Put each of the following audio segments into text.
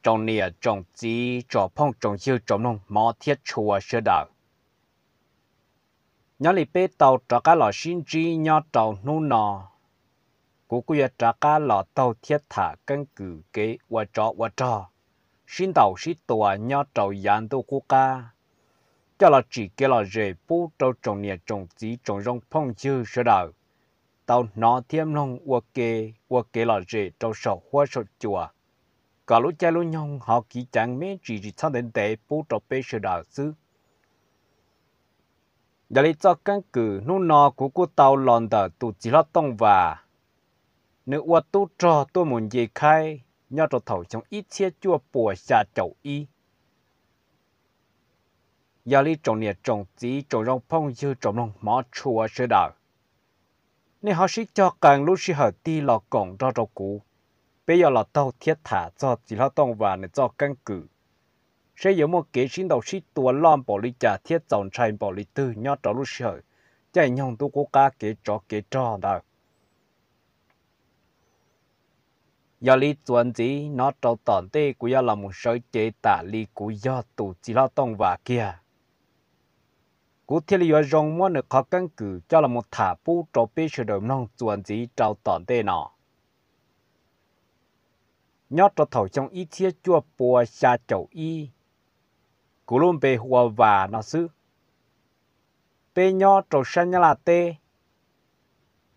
Tsoom niam tsoom txiv tsoom phooj tsoom ywg tsoom mloog hmov thiab tshua sawv daws, nyob li peb tau rov qab los sib ntsib nyob rau hnub no, kuv kuj yuav rov qab los taug thiab tham keeb kwm kev ua tsov ua rog, sib ntaus sib tua nyob rau yav ntuj qub qab, coj los tsim kev lom zem pub rau tsoom niam tsoom txiv tsoom zoo phooj ywg sawv daws tau hnov thiab mloog ua ke, ua kev lom zem rau saum huab saum cua, kom lub caij lub nyoog ho kiv ceev me ntsis tsis txhob ntev ntev pub rau peb sawv daws xwb. Yog li txoj keeb kwm hnub no kuv kuj tau los ntawm tus txiv hlob Tooj Vas, nws ua tub rog tuaj mus nce khaib nyob rau thaum xyoo ib txhiab cuaj puas xya caum ib. Yog li tsoom niam tsoom txiv tsoom zoo phooj ywg tsoom mloog hmov tshua sawv daws, nej ho sib cog qees lub sij hawm tig los koom nrog rau kuv, peb yuav los taug thiab tham txog txiv hlob Tooj Vas nws txoj keeb kwm, seb yuav muaj kev sib ntaus sib tua loj npaum li cas thiab txaus ntshai npaum li twg nyob rau lub sij hawm caij nyoog ntuj qub qab kev tsov kev rog ntawd. Yog li txuas ntxiv no rau tom ntej kuv yuav los mus sawv cev tam li kuv yog tus txiv hlob Tooj Vas kiag. Kuv thiaj li yuav zoo muab nws qhov keeb kwm coj los mus tham pub rau peb sawv daws mloog txuas ntxiv rau tom ntej no. Nyob rau thaum xyoo ib txhiab cuaj pua xya caum ib, kuv lub npe hu ua Vas no xwb. Peb nyob rau sab Nyab Laj teb,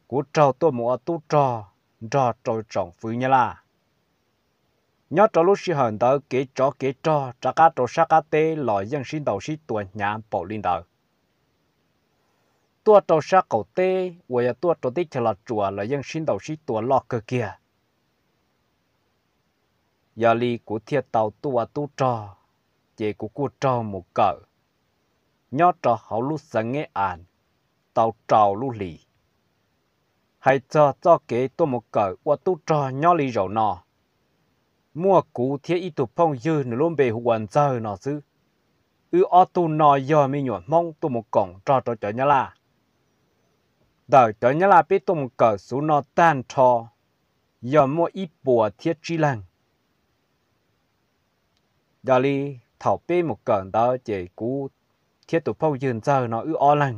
kuv raug tuaj mus ua tub rog nrog rau tsoom fwv Nyab Laj. Nyob rau lub sij hawm ntawd kev tsov kev rog rov qab rau sab qab teb los yeej sib ntaus sib tua hnyav npaum li ntawd. Tuaj rau sab qaum teb uas yog tuaj rau teb chaws Los Tsuas los yeej sib ntaus sib tua loj kawg kiag. Yog li kuv thiaj tau tuaj ua tub rog, ces kuv kuj raug mus kawm nyob rau hauv lub xeev Neb As tau rau lub hlis. Hais txog txoj kev tuaj mus kawm ua tub rog nyob li zaum no, muaj kuv thiab ib tug phooj ywg nws lub npe hu ua Ntxawg no xwb. Wb ob tug no yog me nyuam Hmoob tuaj mus koom nrog rau cov Nyab Laj. Ntawm cov Nyab Laj peb tuaj mus kawm xub no tag nrho yog muaj ib puas thiab tsib leeg. Yog li thaum peb mus kawm ntawd ces kuv thiab tus phooj ywg Ntxawg no wb ob leeg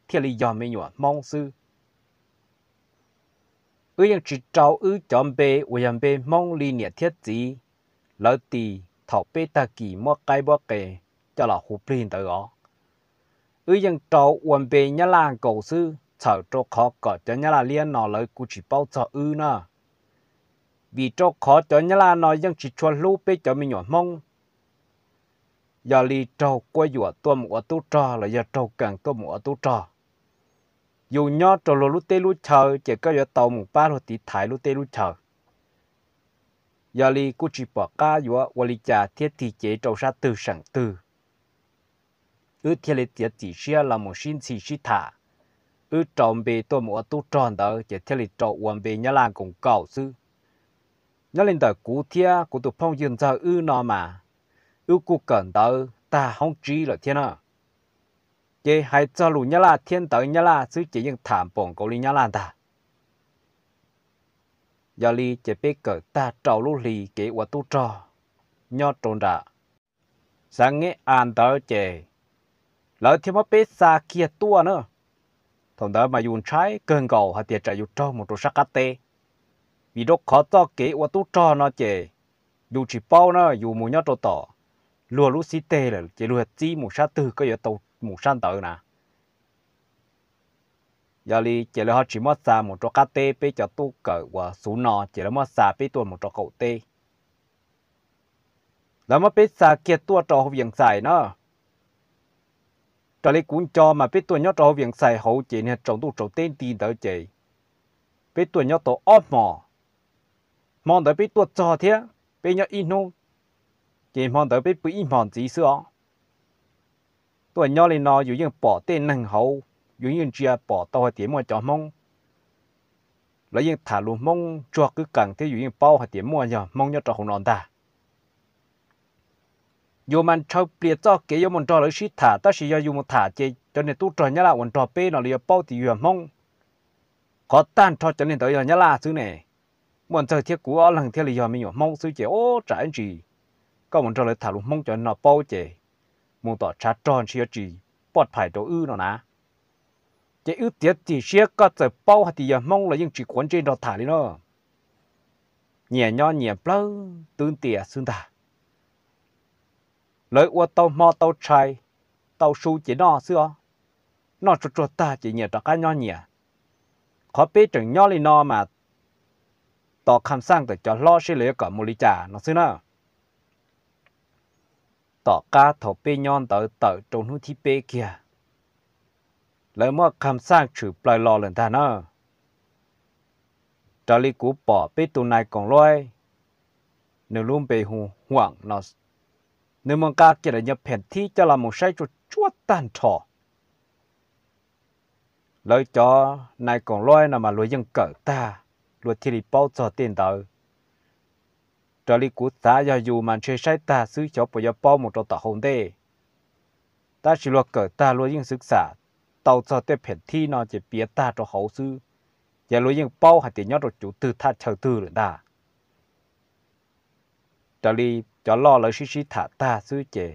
thiaj li yog me nyuam Hmoob xwb. Wb yeej tsis rau wb cov npe uas yog npe Hmoob li niam thiab txiv lawv tis thaum peb tag kis muab qaib muab qe coj los hu plig ntawd os. Wb yeej rau ua npe Nyab Laj nkaus xwb txhawm rau qhov kom cov Nyab Laj liab no lawv kuj tsis paub txog wb na. Vim rau qhov cov Nyab Laj no yeej tsis tshua hlub peb cov me nyuam Hmoob. Yog li raug quab yuam tuaj mus ua tub rog los yog raug kees tuaj mus ua tub rog, yus nyob rau luag lub teb lub chaw ces koj yuav tau mus pab luag tiv thaiv lub teb lub chaw. Yog li kuj tsis pom qab yuav ua li cas thiab tig cev rau sab twg seem twg. Wb thiaj li txiav txim siab los mus sib ntxhi sib tham. Wb rau npe tuaj mus ua tub rog ntawd ces thiaj li rau ua npe Nyab Laj nkaus nkaus xwb. Nyob li ntawm kuv thiab kuv tus phooj ywg Ntxawg wb no mas, wb kuj kawm ntawv tag hoob tsib lawm thiab na. Ces hais txog lus Nyab Laj thiab ntawv Nyab Laj xwb ces yeej tham npaum nkaus li Nyab Laj ntag. Yog li ces peb kawm tag rau lub hli kev ua tub rog nyob rau nram xeev Neb As ntawd ces lawv thiaj muab peb xa kiag tuaj na. Thaum ntawd mas yus ntshai kawg nkaus hais tias tsam yus raug mus rau sab qab teb, vim rau qhov txoj kev ua tub rog no ces yus tsis paub na, yus mus nyob rau tom luag lub xib teg lawm ces luag txib mus sab twg koj yuav tau mus sab ntawd na. Yog li ces lawv ho tsis muab xa mus rau qab teb, peb cov tub kawm uas xub no ces lawv muab xa peb tuaj mus rau qaum teb. Lawv muab peb xa kiag tuaj rau hauv Vias Xais na. Raws li kuv nco mas peb tuaj nyob rau hauv Vias Xais hauv ces niag tsaus ntuj tsaus teb nti ntawd ces peb tuaj nyob tau ob hmos. Hmo ntawd peb tuaj txog thiab peb nyob ib hnub, ces hmo ntawd peb pw ib hmos ntxiv xwb os. Tuaj nyob li no yus yeej pom tej neeg hauv, yus yeej ntsia pom tau hais tias muaj cov Hmoob, lawv yeej tham lus Hmoob tsuag qwb qees thiab yus yeej paub hais tias muaj yog Hmoob nyob rau hauv no ntag. Yus mas ntshaw plias txoj kev yuav mus nrog lawv sib tham, tab sis yog yus mus tham ces cov niag tub rog Nyab Laj uas nrog peb no lawv yuav paub tias yus yog Hmoob. Qhov tag nrho cov niag ntawd yog Nyab Laj xwb ne. Muaj Ntxawg thiab kuv ob leeg thiaj li yog me nyuam Hmoob xwb ces ub tsam ib ntsis koj mus nrog lawv tham lus Hmoob cov no paub ces mus tom tshav rog ntshe yuav tsis poj phais rau wb no na. Ces wb txiav txim siab, koj txawm paub hais tias yog Hmoob los yeej tsis quav ntsej nrog tham li na. Nyias nyob nyias plawg twb ntias xwb ntag. Lawv ua tau hmo tau tshais, tau su ces noj xwb os. Noj tsuag tsuag tag ces nyias rov qab nyob nyias. Qhov peb tseem nyob li no mas tos kham xaj ntawm cov hlob seb lawv yuav kom mus li cas no xwb na. Tom qab thaum peb nyob ntawd tawm rau hnub thib peb kiag, lawv muab kham xaj tshwm plaws los lawm ntag na. Raws li kuv pom peb tus nais koom luaib, nws lub npe hu Huam no, nws mus nqa kiag lawv nyuag phem thib coj los mus saib tsuag tsuag tag nrho. Lawv cov nais koom luaib no mas luag yeej kawm tag, luag thiaj li paub txog tej ntawd. Raws li kuv xav yog yus mas ntshe saib tag xwb xyov puas yuav paub mus rau tom hauv ntej. Tab sis luag kawm tag luag yeej xwv xam tau txog tej phem thib no ces piav tag rau hauv xwb, ces luag yeej paub hais tias nyob rau cuv twg thaj chaw twg lawm ntag. Raws li cov loj lawv sib sib tham tag xwb ces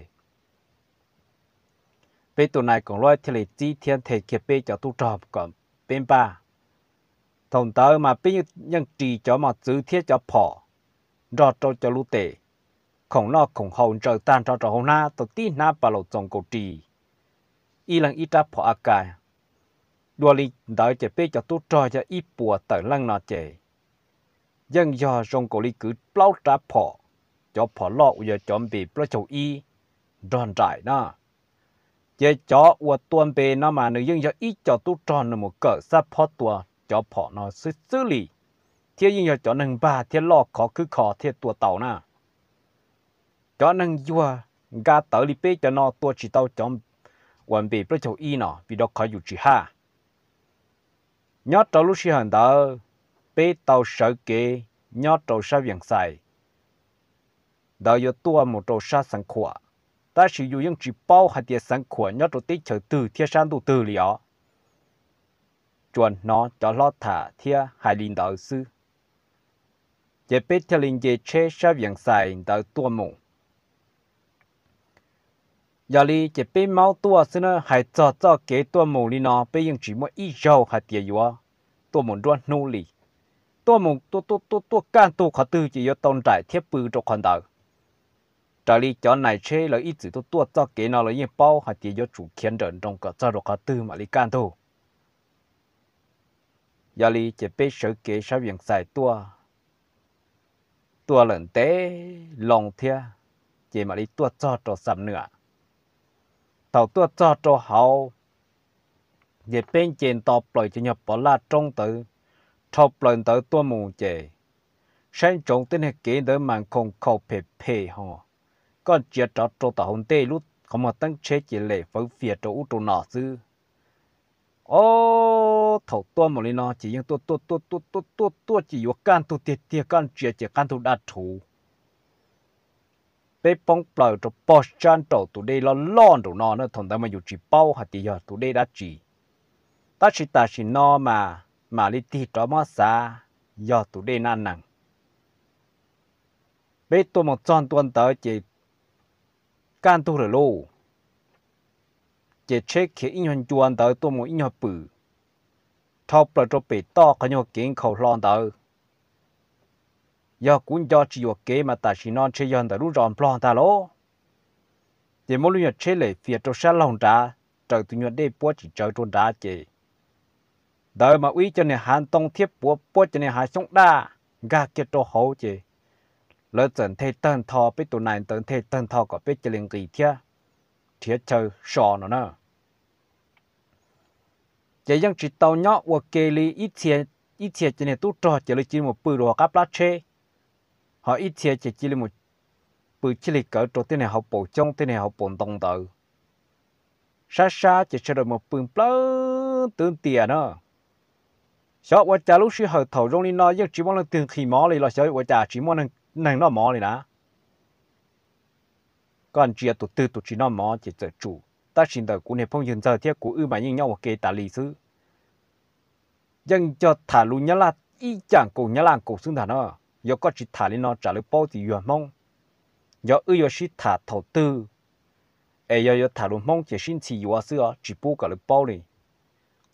peb tus nais koom luaib thiaj li txib thiab nthe kiag peb cov tub rog kom peb npaj. Thaum ntawd mas peb yeej ris cov mos txwv thiab cov phom nrog rau cov lub tes, khoom noj khoom haus ntsaws tag nrho rau hauv hnab tau tib hnab pas laus txoos nkaus ris, ib leeg ib rab phom A K. Dua li ntawd ces peb cov tub rog yog ib puas tawm leej no ces yeej yog zoo nkaus li kwv plaub rab phom, cov phom loj uas yog cov npe plaub caug ib nrog nraim na. Ces cov uas tua npe no mas nws yeej yog ib co tub rog nws mus kawm xab phob tua cov phom no xwb xwb li, thiab yeej yog cov neeg npag thiab loj khov khwb kho thiaj tua tau na. Cov neeg yuag nka tawv li peb cov no tua tsis tau cov uas npe plaub caug ib no vim rau qhov yus tsis haj. Nyob rau lub sij hawm ntawd, peb tau sawv kev nyob rau sab Vias Xais ntawd yuav tuaj mus rau sab Xeev Khuam, tab sis yus yeej tsis paub hais tias Xeev Khuam nyob rau teb chaws twg thiab sab ntuj twg li os. Tsuas hnov cov hlob tham thiab hais li ntawd xwb, ces peb thiaj li nce tsheb sab Vias Xais ntawd tuaj mus. Yog li ces peb maub tuaj xwb na, hais txog txoj kev tuaj mus li no peb yeej tsis muaj ib zaug hais tias yuav tuaj mus nruab hnub li. Tuaj mus tuaj tuaj tuaj kaj ntug qhov twg ces yuav tau nraim thiab pw rau qhov ntawd. Raws li cov nais tsheb lawv ib txwm tuaj tuaj txoj kev no lawv yeej paub hais tias yuav tsum khiav nrawm nroos kom txog rau qhov twg mam li kaj ntug. Yog li ces peb sawv kev sab Vias Xais tuaj, tuaj lawm ntev loo thiab, ces mam li tuaj txog rau Xam Nuam. Thaum tuaj txog rau hauv, ces peb nce nto plaws cov nyuag pov laj roob ntawd, dhau plaws ntawd tuaj mus ces saib ntsoov tej niag kev ntawd mas nkhaus nkhaus phem phem ho, koj ntsia rov rau tom hauv ntej lub qhov muag teeb tsheb ces lem fawv fias rau ub rau no xwb. Ob, thaum tuaj mus li no ces yeej tuaj tuaj tuaj tuaj tuaj tuaj tuaj ces yuav kaj ntug tiag tiag, koj ntsia ces kaj ntug daj rhuv. Peb poob plaws rau pog sab nraum tus dej loj loj nraum no na, thaum ntawd mas yus tsis paub hais tias yog tus dej dab tsi, tab sis tam sim no mas mam li tig rov muab xav yog tus dej Naj Nees. Peb tuaj mus txog ntua ntawd ces kaj ntug lawm lauj, ces tsheb khiav ib nyuag ncua ntawd tuaj mus ib nyuag pwm, dhau plaws rau pem toj qhov nyuag kev nkhaus hlo ntawd. Yog kuv nco tsis yuam kev mas tam sim no ntshe yog ntawm lub zos Nplog ntag lauj. Ces muab lub nyuag tsheb lem fias rau sab laug nrad, raws tus nyuag dej puab tsis tsawv rau nrad ces ntawd mas ua ib co niag hav ntoo thiab puav puab cov niag hav xyoob daj nkag kiag rau hauv ces lawv txawm nthe tawg ntho, peb tus nais ntawd nthe tawg ntho kom peb cia li nqis thiab nrhiav chaw so no na. Ces yeej tsis tau nyob ua ke li, ib txhia ces niag tub rog ces lawv cia li mus pw rau hauv qab plab tsheb, ho ib txhia ces cia li mus pw thiaj li kawv rau tej niag hauv paus xyoob tej niag hauv paus ntoo ntawd. Sab sab ces sawv daws mus pw nplawg twb ntias na. Xyov ua cas lub sij hawm thaum zoo li no yeej tsis muaj leej twg nqhis mov li los xyov ua cas tsis muaj neeg noj mov li na. Koj ntsia tus twg tus tsis noj mov ces txawm tsum, tab sis ntawm kuv niag phooj ywg ntxawg thiab kuv wb mas yeej nyob ua ke tas li xwb. Yeej yog tham lus Nyab Laj ib yam nkaus Nyab Laj nkaus xwb ntag na. Yog koj tsis tham li no tsam lawv paub tias yus yog Hmoob. Yog wb yuav sib tham thaum twg, es yog yuav tham lus Hmoob ces sib ntxhi yuav xwb os, tsis pub kom lawv paub li.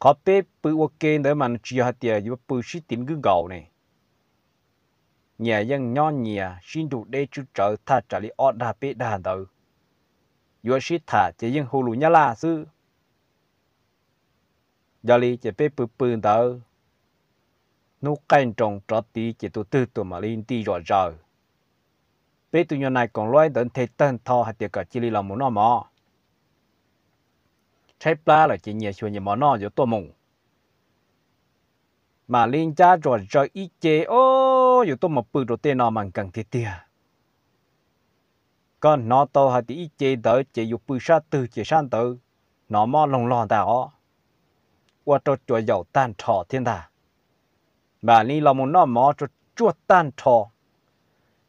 Qhov peb pw ua ke ntawd mas tsis yog hais tias yuav pw sib tiv nkwj nkaus ne. Nyias yeej nyob nyias sib nrug deb tswb tsawv thaj tsam li ob dag peb dag ntawd. Yuav sib tham ces yeej hu lus Nyab Laj xwb. Yog li ces peb pw pw ntawd, hnub qaij nroos rov tid ces tus twg tus mam li nti zom zaws. Peb tus nyuag nais koom luab ntawd nthe tawg ntho hais tias kom cia li los mus noj mov. Tshaib plab lawm ces nyias xyuas nyias mov noj yuav tuaj mus. Mam li ncab zom zaws ib ce, o, yuav tuaj mus pw rau tej no mas nkees tiag tiag. Koj hnov tau hais tias ib ce ntawd ces yus pw sab twg ces sab ntawd hnov mob loog log ntag os. Ua rau cuav yaum tag nrho thiab ntag. Mam li los mus noj mov tsuag tsuag tag nrho,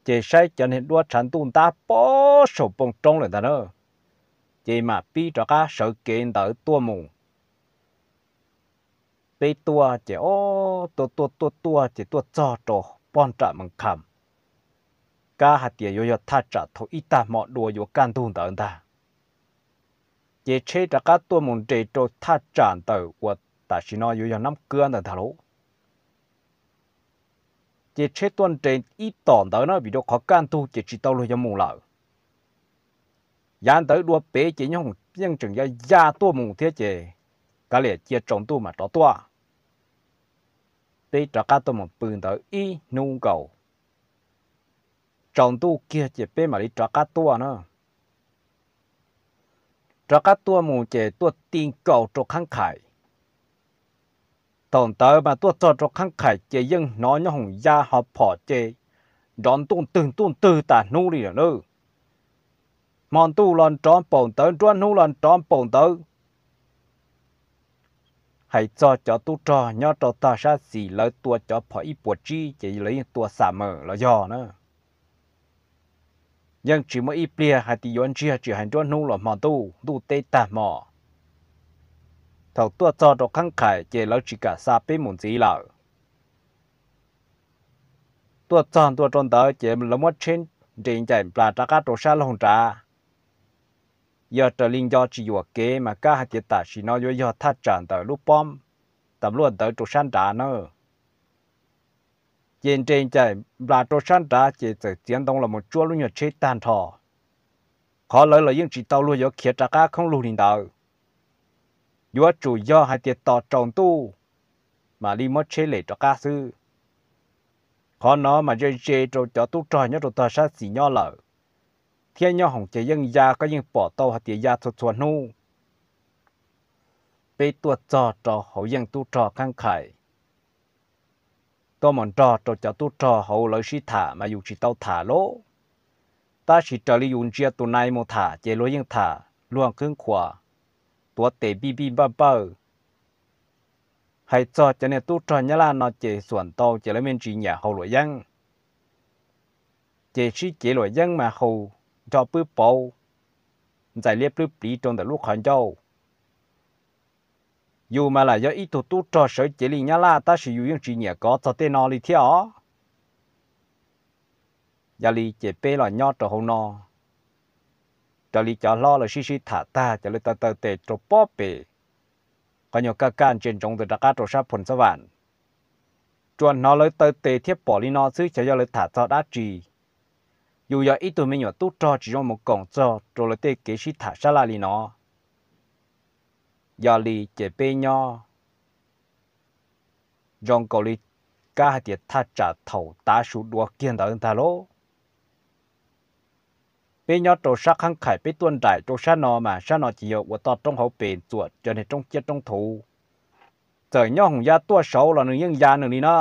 ces saib cov niag duab tshav ntuj ntab pob saum npoo roob lawm ntag na. Ces mam pib rov qab sawv kev ntawd tuaj mus. Peb tuaj ces o, tuaj tuaj tuaj tuaj ces tuaj txog rau pog nram Mees Kham, kab hais tias yuav yog thaj tsam thaum ib tag hmo dua yuav kaj ntug ntawd ntag. Ces tsheb rov qab tuaj mus nres rau thaj tsam ntawm uas tam sim no yuav yog Nab Kwab ntawd ntag lauj. Ces tsheb tuaj nres ib tom ntawd na vim rau qhov kaj ntug ces tsis tau luag yuav mus lawm. Yav ntawd dua pem ces nyob hoom yeej tseem ya ya tuaj mus thiab ces kav liam cia tsaus ntuj mam rov tuaj. Peb rov qab tuaj mus pw ntawd ib hnub nkaus, tsaus ntuj kiag ces peb mam li rov qab tuaj na. Rov qab tuaj mus ces tuaj ti nkaus rau Qhab Khais. Thaum ntawd mas tuaj txog rau Qhab Khais ces yeej hnov nyob hoom ya ho phom ces nrov ntuj ntwg ntuj ntwg tas hnub li lawm na. Hmo ntuj los nrov npaum ntawd, nruab hnub los nrov npaum ntawd. Hais txog cov tub rog nyob rau tog sab xis lawv tua cov phom ib puas tsib ces lawv yeej tua xa mem los yog na. Yeej tsis muaj ib pliag hais tias yuav ntsiag tsis hais nruab hnub los hmo ntuj, ntuj teb tag hmo. Thaum tuaj txog rau Qhab Khais ces lawv tsis kam xa peb mus ntxiv lawm. Tuaj txog ntua rau ntawd ces lawv muab tsheb nres ncaim nplas rov qab rau sab laug nrad. Yog raws li nco tsis yuam kev mas kab hais tias tam sim no yuav yog thaj tsam ntawm lub pob tas luaj ntawd rau sab nrad na. Ces nres ncaim nplas rau sab nrad ces txawm txiav ntoo los mus tsuab lub nyuag tsheb tag nrho. Qhov lawv los yeej tsis tau luag yuav khiav rov qab khoob lug li ntawd. Yuav tsum yog hais tias tos tsaus ntuj mam li muab tsheb lem rov qab xwb. Qhov no mas ze ze rau cov tub rog nyob rau tog sab xis nyob lawm, thiab nyob hoom ces yeej ya, koj yeej pom tau hais tias ya txhua txhua hnub. Peb tuaj txog rau hauv yeej tub rog Qhab Khais, tuaj mus nrog rau cov tub rog hauv lawv sib tham mas yus tsis tau tham lauj. Tab sis raws li yus ntsia tus nais mus tham ces luag yeej tham luag qhwb qhuas, tuav tes npij npij npawj npawj. Hais txog cov niag tub rog Nyab Laj no ces xuam ntau ces lawv me ntsis nyiam haus luam yeeb. Ces sib cev luam yeeb mas haus nco pwb pauv, ntxais liab plwb pliv rau ntawm lub qhov ncauj. Yus mas lam yog ib tug tub rog sawv cev li Nyab Laj tab sis yus yeej tsis nyiam kov txog tej no li thiab os. Yog li ces peb los nyob rau hauv no, raws li cov hlob lawv sib sib tham tag ces lawv taw taw tes rau pob pem qhov nyuag kaj kaj ntsia ntsoov ntawd rov qab rau sab Phoos Xab Vam. Tsuas hnov lawv taw tes thiab pom li no xwb xyov yog lawv tham txog dab tsi. Yus yog ib tug me nyuam tub rog tsis zoo mus koom txog rau lawv tej kev sib tham sab laj li no. Yog li ces peb nyob zoo nkaus li kab hais tias thaj tsam thaum tav su dua kiag ntawd ntag lauj. Peb nyob rau sab Qhab Khais peb tuaj nraim rau sab no mas sab no ces yog ua toj roob hauv pes ntxuam cov niag roob ciab roob thuv. Txawm nyob hoom ya tuaj saud los nws yeej ya nws li na.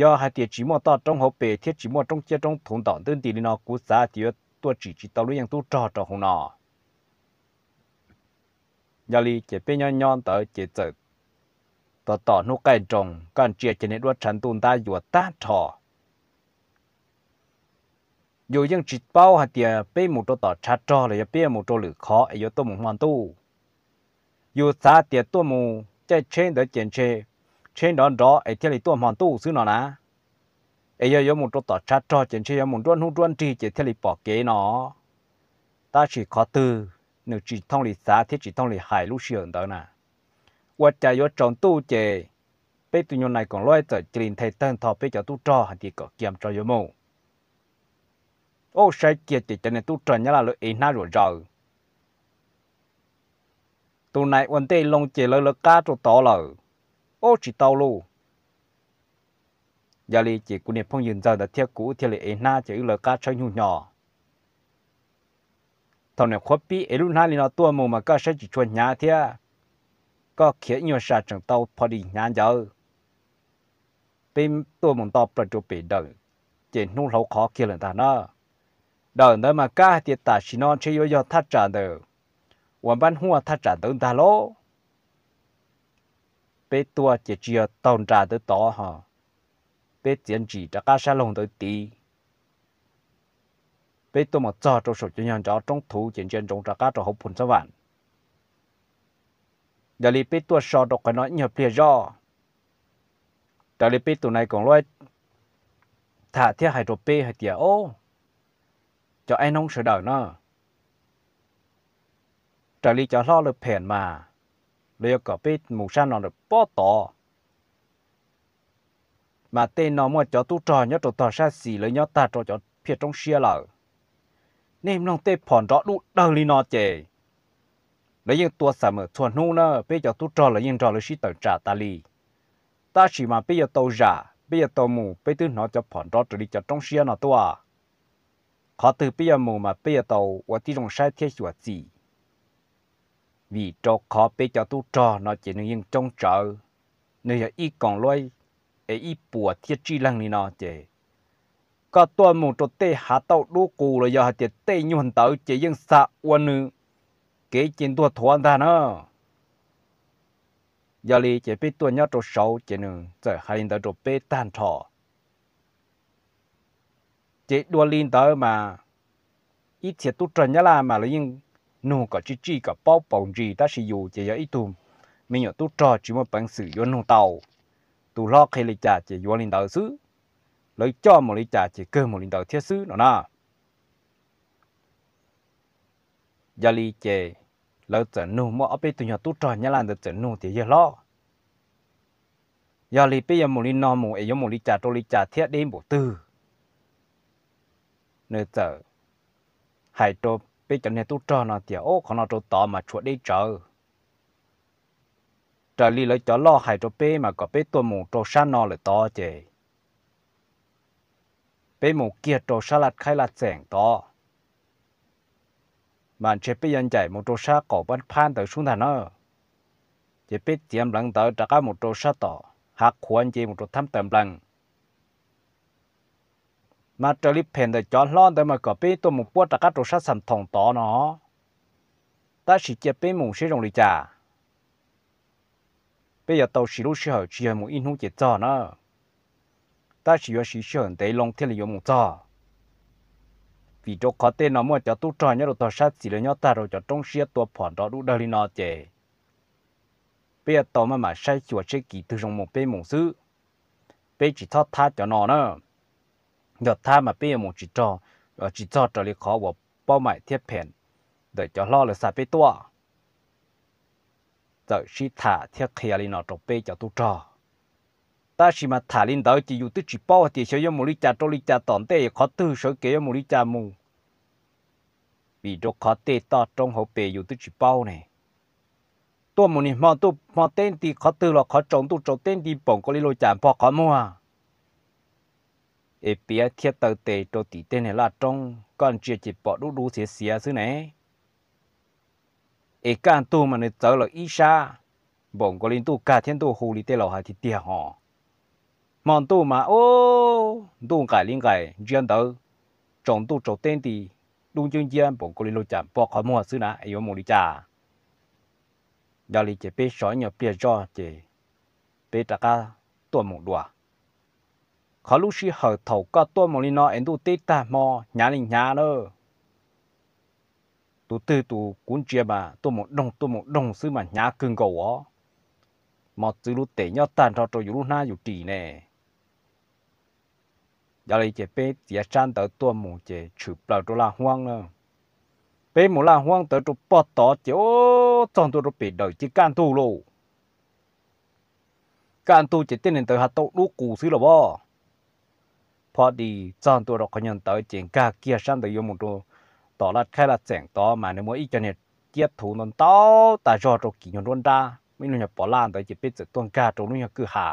Yog hais tias tsis muaj toj roob hauv pes thiab tsis muaj roob ciab roob thuv ntom ntwb nti li no kuv xav tias yuav tuaj tsim tsis tau lub yeej tub rog rau hauv no. Yog li ces peb nyob nyob ntawd ces txawm tos tom hnub qaij nroos koj ntsia ces niag duab tshav ntuj ntab yuav tag nrho. Yus yeej tsis paub hais tias peb mus rau tom tshav rog los yog peb mus rau lwm qhov es yuav tuaj mus hmo ntuj. Yus xav tias tuaj mus caij tsheb ntawd ces ntshe tsheb nrov nrov es thiaj li tuaj hmo ntuj xwb no na. Es yog yuav mus rau tom tshav rog ces ntshe yuav mus nruab hnub nruab nrig ces thiaj li pom kev no. Tab sis qhov twg nws tsis thooj li xav thiab tsis thooj li hais lub sij hawm ntawd na. Ua cas yuav tsaus ntuj ces peb tus nyuag nais koom luab txawm cia li nthe tawg ntho peb cov tub rog hais tias kom kiag tso yuav mus. Ub, saib kiag ces cov niag tub rog Nyab Laj lawv ev hnab zuam zaws. Tus nais ua ntej loo ces lawv lawv qab rau tod lawm. Ub, tsis tau lauj. Yog li ces kuv niag phooj ywg ntxawg ntawd thiab kuv wb thiaj li ev hnab ces wb lawv qab tshawb nyuj hnyo. Thaum niam qhuav pib ev lub hnab li no tuaj mus mas koj saib tsis tshua hnyav thiab. Koj khiav ib nyuag sa tseem tau pho dis hnyav ncawv. Peb tuaj mus nto plaws rau pem dawm, ces hnub hlauv qhov kiag lawm ntag na. Dawm ntawd mas kab hais tias tam sim no ntshe yuav yog thaj tsam ntawm uas npab huaj thaj tsam ntawd ntag lauj. Peb tuaj ces tsis yog taug nras ntawd tod ho, peb txiav ntsim rov qab sab laug ntawd tid. Peb tuaj mus txog rau saum cov nyuag nrov roob thuv ces ntsia ntsoov rov qab rau hauv Phu Ntxab Vam. Yog li peb tuaj so rau qhov no ib nyuag pliag zoj, raws li peb tus nais koom luab tham thiab hais rau peb hais tias, o, cov aib noob sawv daws na, raws li cov hlob lawv phem mas lawv yuav kom peb mus sab no lawm pob tod. Mas tej no muaj cov tub rog nyob rau tog sab xis lawv nyob tag rau cov phiaj roob siab lawm. Nej mloog tej phom nrov dub dawg li no ces lawv yeej tua xam mem txhua hnub na, peb cov tub rog lawv yeej nrog lawv sib tawm tsam tas li. Tab sis mas peb yuav tau zam, peb yuav tau mus, peb twb hnov cov phom nrov raws li cov roob siab no tuaj. Qhov twg peb yuav mus mas peb yuav tau ua tib zoo saib thiab xyuam xim. Vim rau qhov peb cov tub rog no ces nws yeej coob tsawv, nws yog ib koom luab es ib puas thiab tsib leeg li no ces koj tuaj mus rau tej hav tauj dub qus los yog hais tias tej nyuag ntawd ces yeej xa ua nws kev ces ntuag thuav ntag na. Yog li ces peb tuaj nyob rau saud ces nws txawm hais li ntawd rau peb tag nrho. Ces dua li ntawd mas ib txhia tub rog Nyab Laj mas lawv yeej nug kom tsij tsij kom paub paus ntsis, tab sis yus ces yog ib tug me nyuam tub rog tsis muaj peev xwm yuav nug tau. Tus hlob qhia li cas ces yuav li ntawd xwb, lawv coj mus li cas ces kawg mus li ntawd thiab xwb no na. Yog li ces lawv txawm nug, muaj ob peb tug nyuag tub rog Nyab Laj ntawd txawm nug tias, yawg hlob, yog li peb yuav mus li no mus es yuav mus li cas rau li cas thiab deb npaum twg? Nws txawm hais rau peb cov niag tub rog no tias, o, qhov no rau tod mas tshuav deb tsawv. Raws li lawv cov loj hais rau peb mas kom peb tuaj mus rau sab no lawm tod ces peb mus kiag rau sab Laj Khaib Laj Xeem tod mas ntshe peb yuav ncaim mus rau sab qaum pab phab ntawd sub ntag na. Ces peb txiav npleev ntawd rov qab mus rau sab tom hav qhuav nce mus rau thab taws nplees. Mas raws li phem ntawm cov hlob ntawd mas kom peb tuaj mus puab rov qab rau sab Xam Thoos tod no, tab sis cia peb mus seb zoo li cas. Peb yuav tau siv lub sij hawm tsis yog mus ib hnub ces txog na, tab sis yuav siv sij hawm ntev loo thiaj li yuav mus txog. Vim rau qhov tej no muaj cov tub rog nyob rau tog sab xis lawv nyob tag rau cov roob siab tua phom nrov dub dawg li no ces peb yuav tau maj mam saib xyuas seb kiv twg zoo mus peb mus xwb. Peb tsis txhob thab cov no na, yog thab mas peb yuav mus tsis txog raws li qhov uas paub maim thiab phem ntawm cov hlob lawv xa peb tuaj. Txawm sib tham thiab qhia li no rau peb cov tub rog. Tab sis mas tham li ntawd ces yus twb tsis paub hais tias xyov yuav mus li cas rau li cas tom ntej, qhov twg sawv kev yuav mus li cas mus. Vim rau qhov tej toj roob hauv pes yus twb tsis paub ne. Tuaj mus niag hmo ntuj hmo teb nti, qhov twg los qhov tsaus ntuj tsaus teb nti npaum nkaus li luag cas npog qhov muag. Es piav thiab taw tes rau tim tej niag laj roob koj ntsia ces pom dub dub xiav xiav xwb ne. Es kaj ntug mas nws txawv lawm ib sab, npaum nkaus li ntuj kag thiab ntuj hu li tej laus hais tiag tiag hos. Hmo ntuj mas ub, ntuj nqaim li nqaim ntsia ntawd, tsaus ntuj tsaus teb nti, dub nciab nciab npaum nkaus li luag cas npog qhov muag xwb na es yuav mus li cas. Yog li ces peb so ib nyuag pliag zoj ces peb rov qab tuaj mus dua. Qhov lub sij hawm thaum koj tuaj mus li no es ntuj teb tag hmo hnyav li hnyav na. Tus twg tus kuv ntsia mas tuaj mus doog tuaj mus doog xwb mas hnyav kawg nkaus os. Mos txwv lub tes nyob tag nrho rau yus lub hnab yus ris ne. Yog li ces peb txiav sab ntawd tuaj mus ces tshwm plaws rau Laj Huab na. Peb mus Laj Huab ntawd rau pog tod ces txog ntua rau pem dawm ces kaj ntug lauj. Kaj ntug ces tej neeg ntawd ho tau dub qus xwb los as. Pho di txog ntua rau qhov nyuag ntawd ces nkag kiag sab ntawd yuav mus rau tom Laj Khaib Laj Xeem tod mas nws muaj ib co niag ciab thuv ntau ntau tas zog rau kis nyuag nruab nrab, muaj ib lub nyuag pov laj ntawd ces peb txawm tuaj nkag rau lub nyuag kwj ha.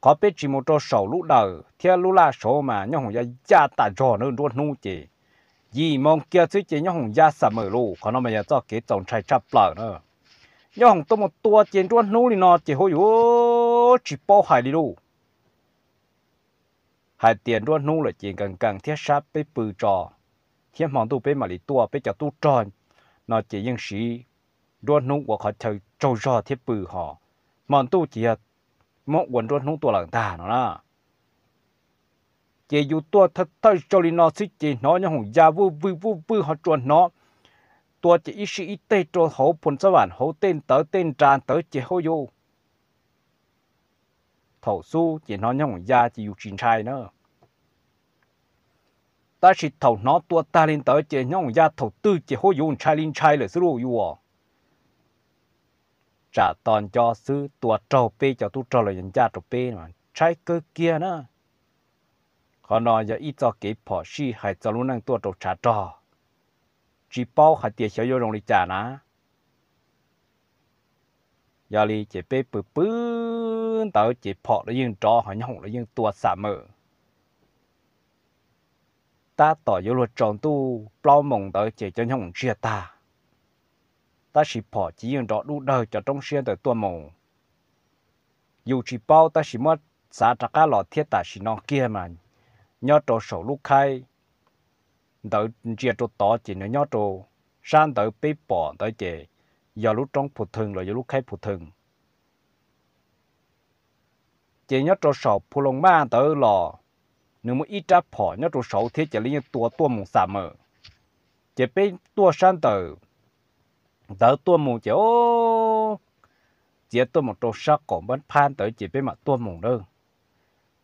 Qhov peb tsis mus rau saum lub dawm thiab lub laj saud mas nyob hoom ya yaj tas zog na, nruab hnub ces yim moos kiag xwb ces nyob hoom ya xam mem lauj. Qhov no mas yog txoj kev txaus ntshai tshaj plaws na. Nyob hoom tuaj mus tua ces nruab hnub li no ces hauj yuav tsis paub hais li lauj. Hais tias nruab hnub lawm ces nkees nkees thiab sab peb pw tso, thiab hmo ntuj peb mam li tuaj, peb cov tub rog no ces yeej siv nruab hnub ua qhov chaw tsaug zog thiab pw hos, hmo ntuj ces yog muab ua nruab hnub tuaj lawm ntag no na. Ces yus tuaj thawj thawj zaug li no xwb ces hnov nyob hoom ya vuj vwj vuj vwj ho tsuas hnov tua ces ib sij ib teg rau hauv Phu Xab Vam hauv tej ntawd tej nra ntawd ces hauj yuav. Thaum xub ces hnov nyob hoom ya ces yus tsis ntshai na. Tab sis thaum hnov tua tag li ntawd ces nyob hoom ya thaum twg ces hauj yuav ntshai li ntshai lawm xwb lauj yus. Tsam tos nco xwb tua raug peb cov tub rog los yog ncaj rau peb no ntshai kawg kiag na. Qhov no yog ib txoj kev phom sij hais txog lub neej tuaj rau tshav rog, tsis paub hais tias xyov yuav zoo li cas na. Yog li ces peb pw pw ntawd ces phom los yeej nrov ho nyob hoom los yeej tua xam mem. Tab tom yuav luag tsaus ntuj plaub moos ntawd ces cov nyob hoom ntsiag tag, tab sis phom ces yeej nrov dub dawg cov roob siab ntawd tuaj mus. Yus tsis paub tab sis muab xav rov qab los thiab tam sim no kiag mas nyob rau saum lub khaib ntawd ntsia rau tod ces nws nyob rau sab ntawd peb pom ntawd ces yog lub roob Phu Theej los yog lub khaib Phu Theej. Ces nyob rau saum Phu Loo Maj ntawd los nws muaj ib rab phom nyob rau saud thiab ces lawv yeej tua tuaj mus xam mem. Ces peb tuaj sab ntawm ntawd tuaj mus ces txiav tuaj mus rau sab qaum npab phab ntawd ces peb mam tuaj mus na.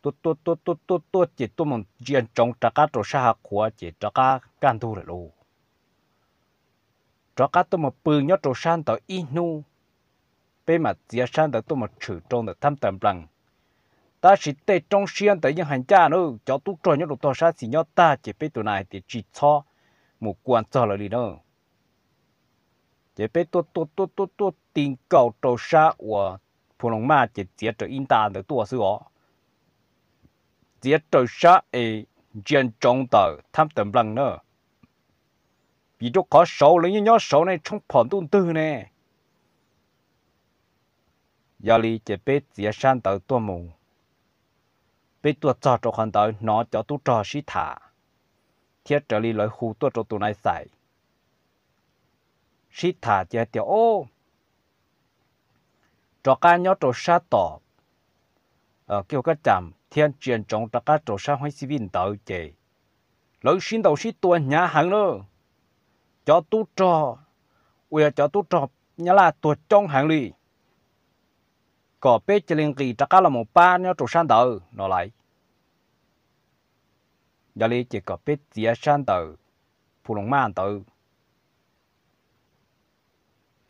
Tuaj tuaj tuaj tuaj tuaj tuaj ces tuaj mus ntsia ntsoov rov qab rau sab hav qhuav ces rov qab kaj ntug lawm lauj. Rov qab tuaj mus pw nyob rau sab ntawd ib hnub, peb mam txiav sab ntawd tuaj mus tshwm rau ntawm Thab Taws Nplees. Tab sis tej roob siab ntawd yeej hais ncaj na, cov tub rog nyob rau tog sab xis nyob tag ces peb tus nais hais tias tsis txhob mus kua txog lawv li na. Ces peb tuaj tuaj tuaj tuaj tuaj ti nkaus rau sab uas Phu Loo Maj ces txiav raws ib nta ntawd tuaj xwb os. Txiav raws sab es ntsia ntsoov ntawm Thab Taws Nplees na, vim rau qhov saud lawv yeej nyob saud ne, tshoob phom ntuj ntwg ne. Yog li ces peb txiav sab ntawd tuaj mus, peb tuaj txog rau qhov ntawd hnov cov tub rog sib tham, thiab raws li lawv hu tuaj rau tus nais xais sib tham ces hais tias, o, rov qab nyob rau sab tom Kej Huv Kab Cam thiab ntsia ntsoov rov qab rau sab Huaib Xib Vij ntawd ces lawv sib ntaus sib tua hnyav heev na. Cov tub rog uas yog cov tub rog Nyab Laj tuag coob heev li, kom peb cia li nqis rov qab los mus pab nyob rau sab ntawd no lauj. Yog li ces kom peb txiav sab ntawm Phu Loo Maj ntawd,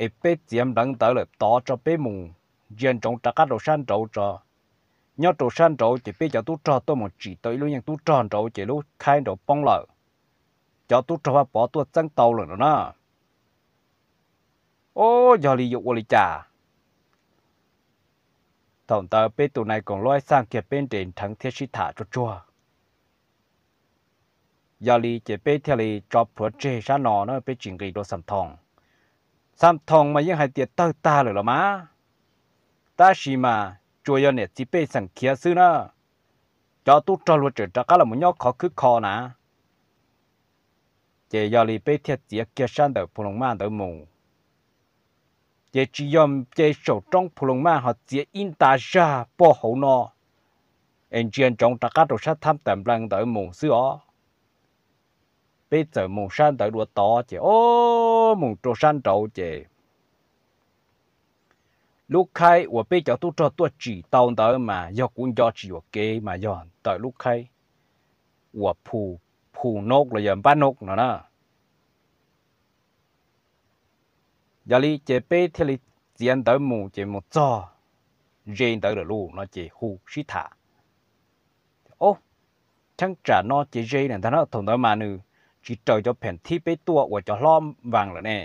es peb txiav npleev ntawd lawm tod tso peb mus ntsia ntsoov rov qab rau sab nraud tso. Nyob rau sab nraud ces peb cov tub rog tuaj mus tsim tau ib lub yeej tub rog nraud ces lub khaib nraud poob lawm, cov tub rog Vaj Pov tuaj txeeb tau lawm no na. O, yog li yuav ua li cas? Thaum ntawd peb tus nais koom luaj xaj kiag peb nres nrheev thiab sib tham tsuag tsuag. Yog li ces peb thiaj li tso plhuav tseg sab no na, peb tsis nqis rau Xam Thoos. Xam Thoos mas yeej hais tias tawg tag lawm los mas, tab sis mas tsuas yog niam txiv pej xeem khiav xwb na, cov tub rog luag tseem rov qab los mus nyob khov khwb kho na. Ces yog li peb thiaj txiav kiag sab ntawm Phu Loo Maj ntawd mus. Ces tsis yog nce saum roob Phu Loo Maj ho txiav ib nta zaj poj hauv no, es ntsia ntsoov rov qab rau sab Thab Taws Nplees ntawd mus xwb os. Peb txawm mus sab ntawd dua tod ces o, mus rau sab nraud ces Lub khaib uas peb cov tub rog tuaj tsim tau ntawd mas yog kuv nco tsis yuam kev mas yog ntawm lub khaib uas phu, phu noj los yog npab noj no na. Yog li ces peb thiaj li txiav ntawv mus ces mus txog ze ntawd lawm lauj no ces hu sib tham, Ob, cheeb tsam no ces ze lawm ntag na, thaum ntawd mas nws tsis raws cov pheem thib peb tuaj uas cov hlob vas lawm ne.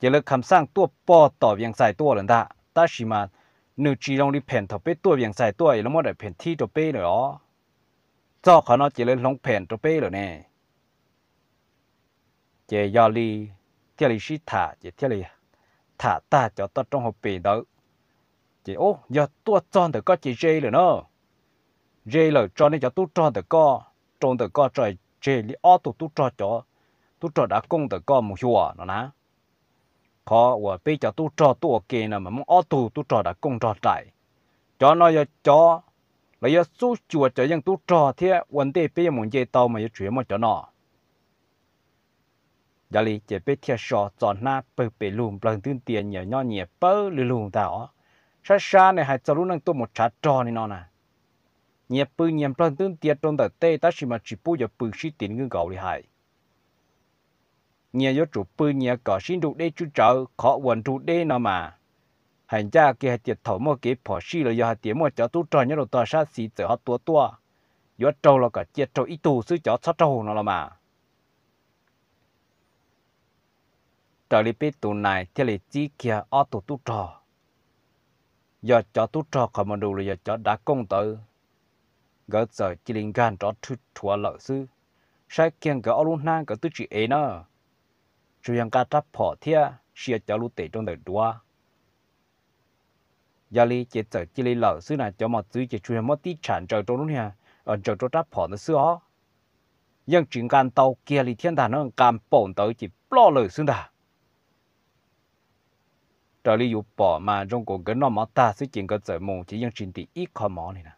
Ces lawv kham xaj tuaj pog tom Vias Xais tuaj lawm ntag, tab sis mas nws tsis zoo li pheem thaum peb tuaj Vias Xais tuaj es lawv muab daim pheem thib rau peb lawm os. Txog qhov no ces lawv hloov pheem rau peb lawm ne. Ces yog li thiaj li sib tham ces thiaj li tham tag cov toj roob hauv pes ntawd, ces, Ob, yog tuaj txog ntawm koj ces ze lawm na. Ze lawm tso nej cov tub rog ntawm koj, rau ntawm koj tso, tseg li ob tug tub rog, cov tub rog dav kooj ntawm koj mus xyuas no na. Qhov uas peb cov tub rog tuaj ua ke no mas muaj ob tug tub rog dav kooj nrog nraim. Cov no yog cov, lawv yuav xub xyuas cov yeej tub rog thiab ua ntej peb yuav mus nce tau mas yuav tsum yuav muaj cov no. Yog li ces peb thiaj so txo hnab pawg pes lug nplawg ntwb ntias nyias nyob nyias pawg lug lug ntag os. Sab sab ne hais txog lub neej tuaj mus tshav rog li no na, nyias pw nyias nplawg ntwb ntias rau ntawm tej tab sis mas tsis pub yuav pw sib tis nkaus li hais. Nyias yuav tsum pw nyias kom sib nrug deb tswb tsawv, qhov uas nrug deb no mas hais ncaj kiag hais tias thaum muaj kev phom sij los yog hais tias muaj cov tub rog nyob rau tog sab xis txawm ho tua tuaj, yuav raug los kom cia raug ib tug xwb, cov txhob raug no los mas. Raws li peb tus nais thiaj li txib kiag ob tug tub rog, yog cov tub rog qhov ma du los yog cov dav kooj ntawd, nkawd txawm cia li nkag nrov rhuj rhuav lawm xwb. Saib kiag nkawd ob lub hnab nkawd twb tsis ev na, tsuas yog nqa rab phom thiab sia cov lus tes rau ntawm duav. Yog li ces txawm cia li lawm xwb na, cov mos txwv ces tsuas yog muab tib tsham ntsaws rau lub niag, ntsaws rau rab phom ntawd xwb os. Yeej tsis nqa ntau kiag li thiab ntag na, nqa npaum ntawd ces ploj lawm xwb ntag. Raws li yus pom mas zoo nkaus nkawd noj mov tag xwb ces nkawd txawm mus ces yeej tsis ntim ib qho mov li na.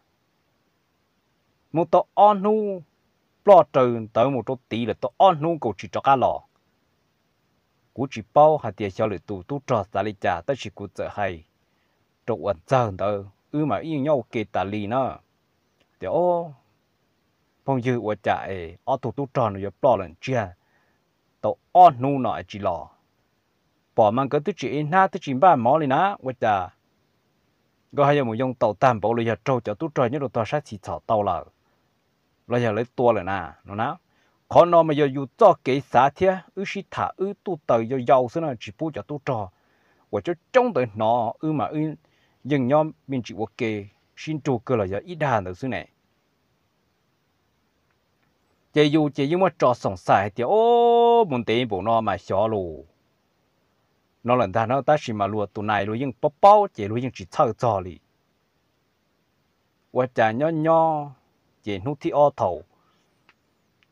Mus tau ob hnub, ploj raws ntawd mus rau tid lawm tau ob hnub nkaus tsis rov qab los. Kuv tsis paub hais tias xyov lwm tus tub rog xav li cas tab sis kuv txawm hais rau uas ntxawg ntawd, wb mas wb yeej nyob ua ke tas li na, tias, Ob, phooj ywg, ua cas es ob tug tub rog no yuav ploj lawm ntsiag tau ob hnub no es tsis los? Pom mas nkawd twb tsis ev hnab twb tsis npaj mov li na, ua cas nkawd ho yuav mus yoo taus tag npaum los yog raug cov tub rog nyob rau tog sab xis txhom tau lawm los yog lawv tua lawm na no na? Qhov no mas yog yus txoj kev xav thiab wb sib tham wb tuj taws yau yau xwb na, tsis pub cov tub rog uas coob coob ntawd hnov, wb mas wb yeej nyob me ntsis ua ke sib nrug kawg los yog ib dag ntawd xwb ne. Ces yus ces yeej muaj tso xoom xaim hais tias, Ob, mus ntev npaum no mas xyov lus no lawm ntag na, tab sis mas luag tus nais luag yeej paub paub ces luag yeej tsis txhawj txog li. Ua cas nyob nyob ces hnub thib ob thaum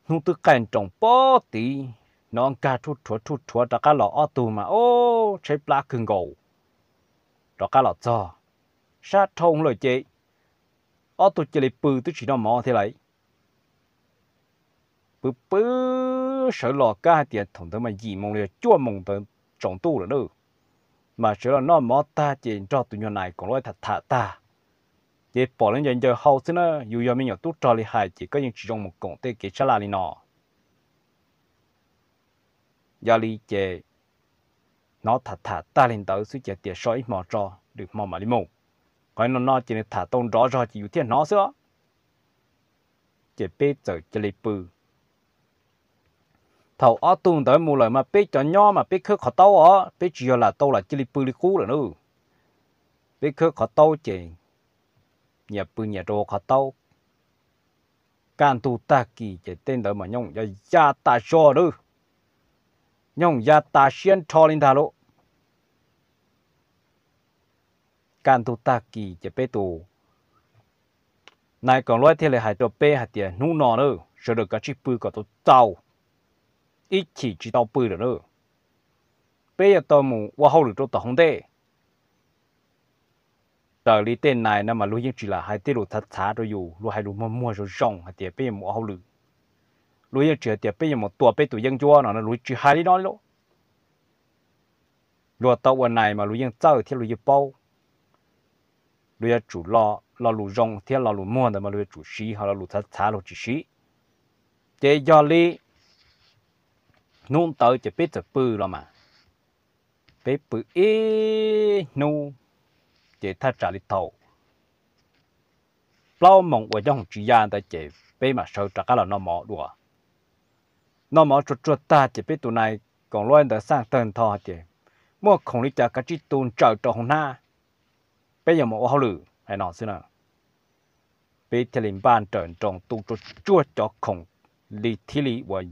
hnub twb qaij nroos pob tid, hnov nkag rhuj rhuav rhuj rhuav rov qab los ob tug mas, Ob, tshaib plab kawg nkaus, rov qab los txog sab dhau lawm ces ob tug cia li pw twb tsis noj mov thiab lauj. Pw pw sawv los kab hais tias thaum ntawd mas yim moos los yog cuaj moos ntawd tsaus ntuj lawm na, mas sawv los noj mov tag ces nrog tus nyuag nais koom luab tham tham tag, ces pom lawv ncaws ncaws hau xwb na, yus yog me nyuam tub rog li hais ces koj yeej tsis zoo mus koom tej kev sab laj li no. Yog li ces hnov tham tham tag li ntawd xwb ces tias so ib hmo tso, lwm hmo mam li mus. Qhov no no ces nws tham tau nrov zog ces yus thiaj hnov xwb os. Ces peb txawm cia li pw. Thaum ob tug ntawd mus lawm mas peb cov nyob mas peb khawb qhov taub os, peb tsis yog lam tau lam cia li pw li qub lawm na. Peb khawb qhov taub ces nyias pw nyias rau hauv qhov taub. Kaj ntug tag kis ces tej ntawd mas nyooj ya ya tas zog lawm, nyooj ya tas siab nrho li ntag lauj. Kaj ntug tag kis ces peb tus nais koom luab thiaj li hais rau peb hais tias, Hnub no na, sawv daws kav tsij pw kom tau txaus, ib chim tsis tau pw lawm na, peb yuav tau mus ua hauj lwm rau tom hauv ntej. Raws li tej nais no mas luag yeej tsis lam hais tej lus txhav txhav rau yus, luag hais lus muag muag zoo zoo hais tias peb yuav mus ua hauj lwm. Luag yeej tsis hais tias peb yuav mus tua peb tus yeeb ncuab no, luag tsis hais li no li lauj. Luag tau ua nais mas luag yeej txawj thiab luag yeej paub. Luag yuav tsum lo, lo lus zoo thiab lo lus muag ntawd mas luag yuav tsum siv, ho lo lus txhav txhav luag tsis siv. Ces yog li hnub ntawd ces peb txawm pw los mas, peb pw ib hnub, ces thaj tsam li thaum plaub moos uas nyob hoom tsis ya ntawd ces peb mam sawv rov qab los noj mov dua. Noj mov tsuag tsuag tag ces peb tus nais koom luaj ntawd xaj tawg ntho hais tias, muaj khoom li cas kav tsij tu ntsaws rau hauv hnab, peb yuav mus ua hauj lwm, hais no xwb na. Peb thiaj li npaj nrawm nroos tu tsuag tsuag cov khoom li thiab li uas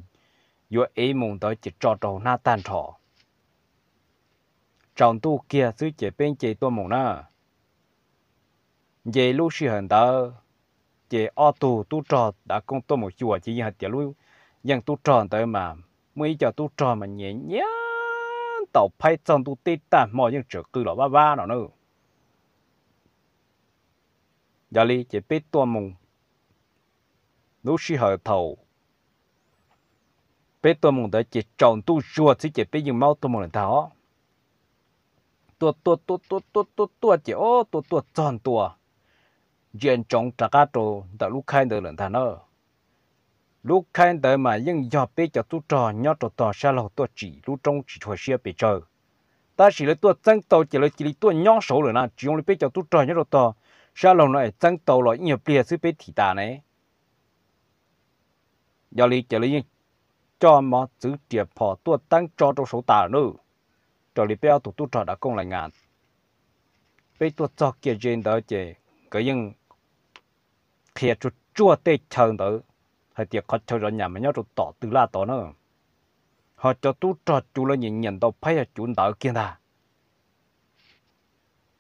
yuav ev mus ntawd ces tso rau hauv hnab tag nrho. Tsaus ntuj kiag xwb ces peb nce tuaj mus na. Nce lub sij hawm ntawd ces ob tug tub rog dav kooj tuaj mus xyuas ces yeej hais tias lub yeej tub rog ntawd mas muaj ib co tub rog mas nyiam nyiam ntaus phaib txog ntuj teb tag hmo yeej tseem qw los vab vab no na. Yog li ces peb tuaj mus, lub sij hawm thaum peb tuaj mus ntawd ces tsaus ntuj zuag xwb ces peb yeej maub tuaj mus lawm ntag os. Tuaj tuaj tuaj tuaj tuaj tuaj tuaj ces ob tuaj tuaj txog ntua ntsia ntsoov rov qab rau ntawm lub khaib ntawd lawm ntag na. Lub khaib ntawd mas yeej yog peb cov tub rog nyob rau tog sab laug tuaj tsim lub roob tsis tshua siab pes tsawg, tab sis lawv tuaj txeeb tau ces lawv cia li tuaj nyob saud lawm na, tsis zoo li peb cov tub rog nyob rau tog sab laug no es txeeb tau los ib nyuag pliag xwb peb thim tas ne. Yog li ces lawv yeej coj mov txwv riam phom tuaj teeb tso rau saud tas lawm na. Raws li peb ob tug tub rog dav kooj lais ngas, peb tuaj txog kiag ze ntawd ces nkawd yeej qhia tsuag tsuag tej chaw ntawd hais tias qhov chaw zov nyam mas nyob rau tom tw laj tod na. Ho cov tub rog cuv lawv nyiam nyiam ntaus phaib yog cuv ntawd kiag ntag.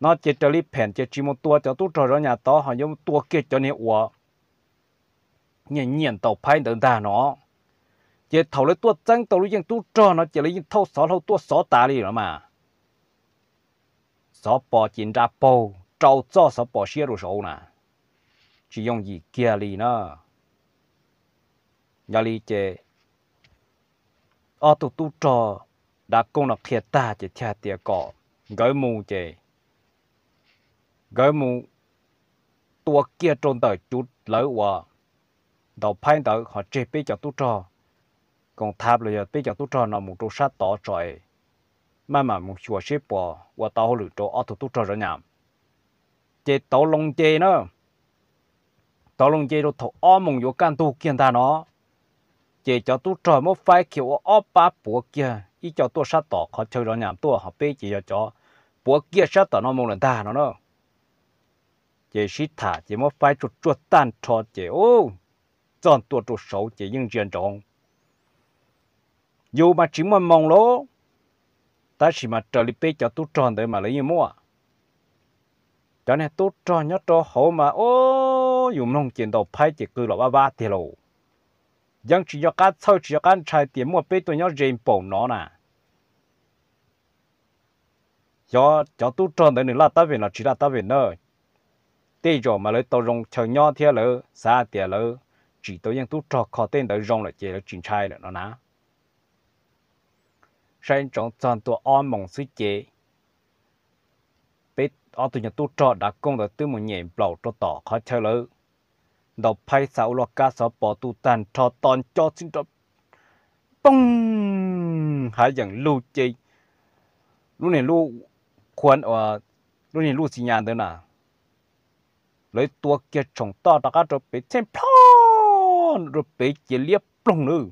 No ces raws li phem ces tsis mus tua cov tub rog zov nyam tod ho yuav mus tua kiag cov niag uas nyiam nyiam ntaus phaib ntawd ntag no. Ces thaum lawv tuaj txeeb tau lub yeej tub rog no ces lawv yeej thauj xov hlau tuaj xov tas li no mas. Xov pos ces nra paug rau txoj xov pos siab rau saud na, tsis yooj yim kiag li na. Yog li ces ob tug tub rog dav kooj no qhia tag ces thiaj hais tias kom nkawd mus ces nkawd mus tua kiag rau ntawm cuv lawv uas ntaus phaib ntawd ho tseg peb cov tub rog koom thav los yog peb cov tub rog no mus rau sab tod tso es maj mam mus xyuas seb puas ua tau hauj lwm rau ob tug tub rog zov nyam. Ces tauv loo nce na, tauv loo nce rau thaum ob moos yuav kaj ntug kiag ntag no, ces cov tub rog muab faib kiag ua ob pab puav kiag ib co tuaj sab tom qhov chaw zov nyam tuaj ho peb ces yog cov puav kiag sab tom no mus lawm ntag no na. Ces sib tham ces muab faib tsuag tsuag tag nrho ces txog ntua rau saud ces yeej ntsia ntsoov. Yus mas tsis muaj moos lauj, tab sis mas raws li peb cov tub rog ntawd mas lawv yeej muaj. Cov niag tub rog nyob rau hauv mas o, yus mloog ces ntaus phaib ces qw los vab vab tiag lauj. Yeej tsis nco qab txhawj tsis nco qab ntshai tias muaj peb tuaj nyob ze npaum no na. Xyov cov tub rog ntawd nws laj tab vim los tsis laj tab vim na. Tej zaum mas lawv tau zoo chaw nyob thiab lawv xav tias lawv tsim tau yeej tub rog kho tej ntawd zoo lawm ces lawv tsis ntshai lawm no na. Saib ntsoov txog ntua ob moos xwb ces peb ob tug nyuag tub rog dav kooj ntawd twb mus nyem nplaum rau tom qhov chaw lawv ntaus phaib xa ua luaj kab xov pos tu tag nrho tos nco txij nrho poog hav yeem lug ces lub niag lub qhua, lub niag lub xi nyas ntawd na, lawv tua kiag tshoom toj rov qab rau pem txheej plho rau pem cia liab ploog lawm.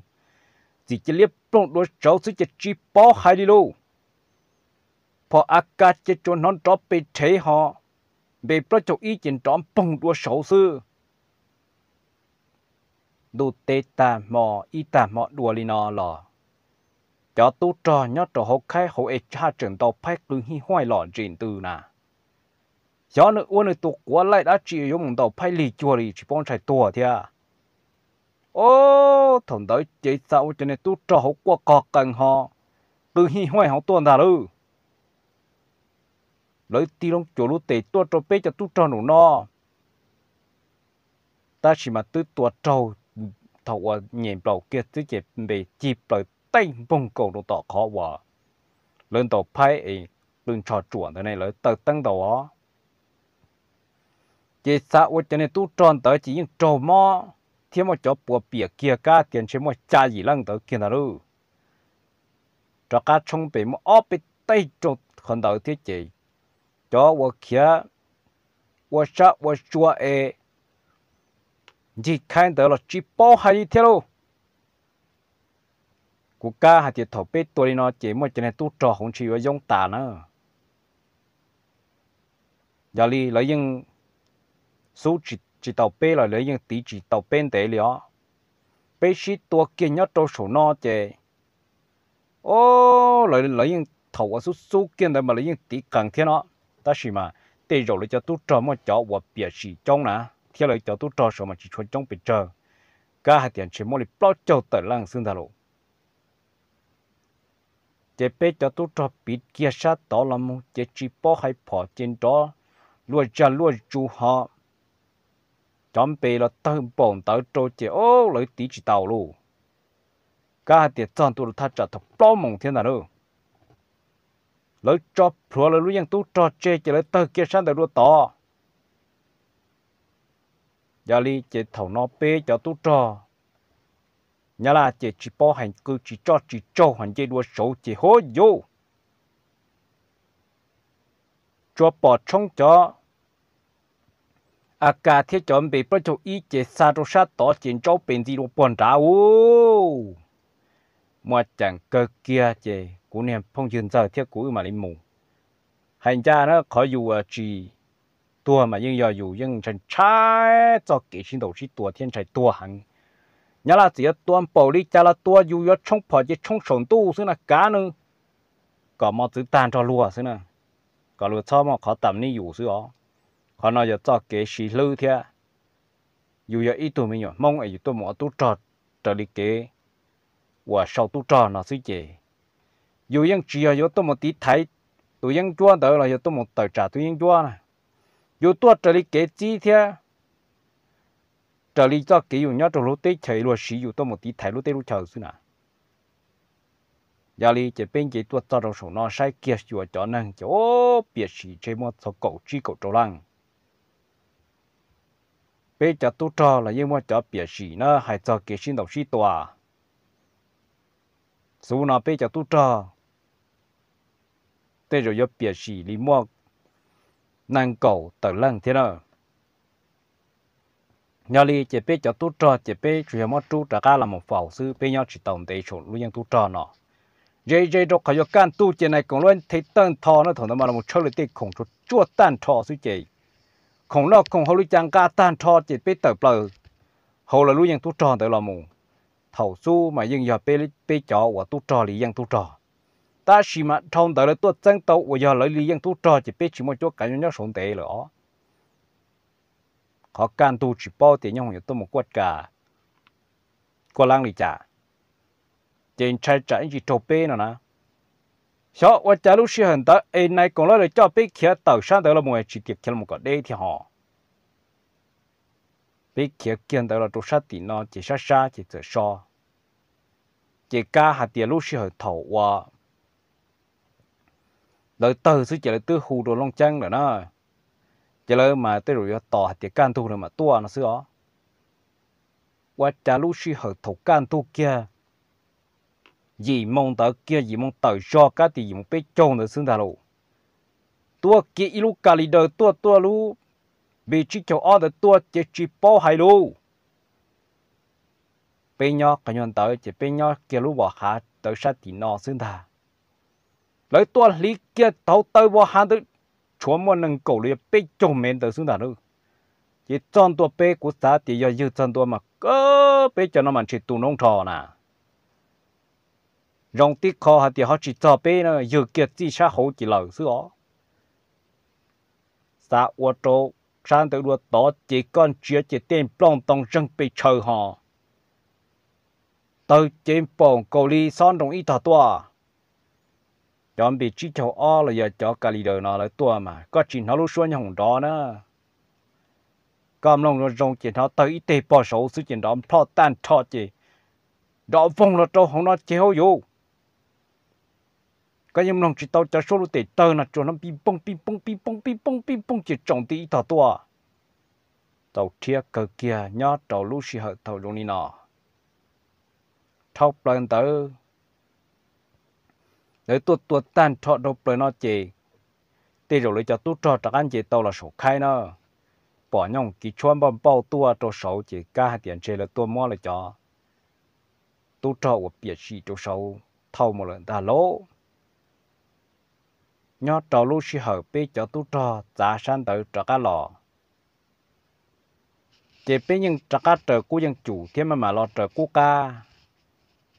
Txim cia liab ploog dua saud xwb ces tsis pov hais li lauj. Phom AK ces tsuas hnov nrov pes rhev ho npe plaub caug ib ces nrov npoog dua saud xwb. Ntuj teb tag hmo ib tag hmo dua li no los cov tub rog nyob rau hauv khaib hauv es haj tseem ntaus phaib qw hij huaj los ntsis ntws na. Xyov nws ua nws tus quav laij dab tsi yuav mus ntaus phaib lig cuag li tsis paub ntshai tuag thiab. Ob, thaum ntawd ces xa ua cov niag tub rog hauv quaj qog qees ho qw hij huaj hauv tuaj ntag lauj. Lawv tig loo cuam lub tes tuaj rau peb cov tub rog nraum no, tab sis mas twb tua raug thaum uas nyem nplaum kiag xwb ces npe cig plaws teej npoog kaus rau tom qhov uas lawv ntaus phaib es qw ntsho tsuam ntawd ne, lawv taw teeb ntaus os. Ces xav ua cov niag tub rog ntawd ces yeej raug mob thiab muaj cov puas piam kiag, kab tias ntshe muaj xya yim leej ntawd kiag ntag lauj. Rov qab tshoob pem muaj ob peb teg rau qhov ntawd thiab ces cov uas khiav ua sab ua sua es ncig khaib ntawd los tsis paub hais li thiab lauj. Kuv kab hais tias thaum peb tua li no ces muaj cov niag tub rog hauv ntshe yuav yoob tas na. Yog li lawv yeej xub tsis tau peb los lawv yeej tiv tsis tau peb ntev li os. Peb sib tua kiag nyob rau saum no ces, o, lawv yeej thaum uas xub xub kiag ntawd mas lawv yeej tiv qees thiab no. Tab sis mas tej zaum lawv cov tub rog muaj cov uas piam sim coob na, thiab lawv cov tub rog saud mas tsis tshua coob pes tsawg, kab hais tias ntshe muaj li plaub caug tawm leej xwb ntag lauj. Ces peb cov tub rog piv kiag sab tod los mus ces tsis paub hais phom ces nrov luaj zaj luaj zus ho cov npe los tawg npaum ntawd rau ces o, lawv tiv tsis tau lauj. Kab hais tias txog ntua rau thaj tsam thaum plaub moos thiab ntag lauj, lawv tso plhuav lawv lub yeej tub rog tseg ces lawv tawg kiag sab ntawd dua tod. Yog li ces thaum no peb cov tub rog Nyab Laj ces tsis paub hais qw tsis tsoj tsis tsaug ho nce dua saud ces huab yuj, tsuas pom tshoob cov A K thiab cov npe plaub caug ib ces xa rau sab tod ces ntsaub pes ntxi dua puag nrad ub. Muaj ceem kawg kiag ces kuv niag phooj ywg ntxawg thiab kuv wb mam li mus. Hais ncaj na qhov yus tsis tuag mas yeej yog yus yeej ntshai ntshai txoj kev sib ntaus sib tua thiab ntshai tuag heev. Nyab Laj txawm yuav tua npaum li cas los tua yus yuav tshoob phom ces tshoob saum ntuj xwb na kav nws, kom mos txwv tag nrho luag xwb na, kom luag txhob muaj qhov tam nib yus xwb os. Qhov no yog txoj kev siv hlwb thiab. Yus yog ib tug me nyuam Hmoob es yus tuaj mus ua tub rog raws li kev uas sau tub rog no xwb ces yus yeej tsis yog yuav tuaj mus tiv thaiv tus yeeb ncuab ntawd los yog tuaj mus tawm tsam tus yeeb ncuab na. Yus tuaj raws li kev txib thiab raws li txoj kev yus nyob rau lub teb chaws luag siv yus tuaj mus tiv thaiv lub teb lub chaw xwb na. Yog li ces peb nce tuaj txog rau saum no saib kiag xyuas cov neeg ces o, piam sim ntshe muaj txog kaum tsib kaum rau leej. Peb cov tub rog los yeej muaj cov piam sim na hais txog kev sib ntaus sib tua. Xub no peb cov tub rog tej zaum yuav piam sim li muaj nees nkaum tawm leej thiab na. Yog li ces peb cov tub rog ces peb tsuas yog muab rub rov qab los mus faus xwb, peb nyob tsis tau ntev saum lub yeej tub rog no. Ze ze rau qhov yuav kaj ntug ces nais koom luab the tawj ntho na, thaum ntawd mas los tshawb lawv tej khoom tsuag tsuag tag nrho xwb ces khoom noj khoom haus li cas nqa tag nrho ces peb tawm plaws hauv lawv lub yeej tub rog ntawd los mus. Thaum xub mas yeej yog peb cov uas tub rog li yeej tub rog, tab sis mas dhau ntawd lawv tuaj txeeb tau uas yog lawv li yeej tub rog ces peb tsis muaj cuab kav nyob saud ntev lawm os. Qhov kaj ntug tsis paub tias nyob hoom yuav tuaj mus kuaj ka kuaj leeb li cas, ces ntshai tsam ib ntsis raug peb no na. Xyov ua cas lub sij hawm ntawd es nais koom luab lawv coj peb khiav tawm sab ntawd los mus tsis tias khiav los kom deb thiab ho. Peb khiav kiag ntawd los rau sab tim no ces sab sab ces txawm so. Ces kab hais tias lub sij hawm thaum uas lawv tawg xwb ces lawv twb hu rau Looj Ceeb lawm na, ces lawv mas tej zaum yuav tos hais tias kaj ntug lawv mam tuaj no xwb os. Ua cas lub sij hawm thaum kaj ntug kiag yim moo ntawd kiag, yim moo tawm zog kab tias yim moo peb caug ntawd xwb ntag lauj, tuaj kiag ib lub ka li daws tuaj, tuaj lub npis tsib caug ob ntawd tuaj ces tsis paub hais lus. Peb nyob qhov nyuag ntawd ces peb nyob kiag lub vos hav ntawd sab tim no xwb ntag. Lawv tuaj hliv kiag tauv taw vos hav ntawd, tshuav muaj nees nkaum los yog peb caug mev ntawd xwb ntag lauj. Ces txog ntua peb kuv xav tias yog ywg txog ntua mas peb cov no mas ntshe tu noob nrho na. Zoo tib qho hais tias ho tsis txog peb na, ywg kiag txij sab hauv ces lawm xwb os. Xav ua rau sab ntawd dua tod ces koj ntsia ces tej nplooj ntoo zeeg pes tshaw ho tawg cev npaum nkaus li xob nroo ib tog tuaj. Cov npis tsib caug ob los yog cov ka li daws no lawv tuaj mas koj tsis hnov lub suab nyob hoom nrov na. Koj mloog zoo zoo ces hnov tawg ib teg pog saud xwb ces nrov nplhoj tag nrho ces nrov voog los rau hauv no ces hauj yus Koj yeej mloog tsis tau cov suab lub tes tawg no tsuas hnov pij pooj pij pooj pij pooj pij pooj pij pooj ces tsaus nti ib tog tuaj. Txaus rhiab kawg kiag nyob rau lub sij hawm thaum zoo li no. Dhau plaws ntawd, lawv tuaj tua tag nrho dhau plaws no ces tej zaum lawv cov tub rog rov qab nce tau los saum khaib na. Pom nyooj kiv tshuab npauj npauj tuaj rau saud ces kab hais tias ntshe lawv tuaj muab lawv cov tub rog uas piam sim rau saud thauj mus lawm ntag lauj. Nyob rau lub sij hawm peb cov tub rog txav sab ntawd rov qab los, ces peb yeej rov qab raws qub yeej cum thiab maj mam los raws qub qab,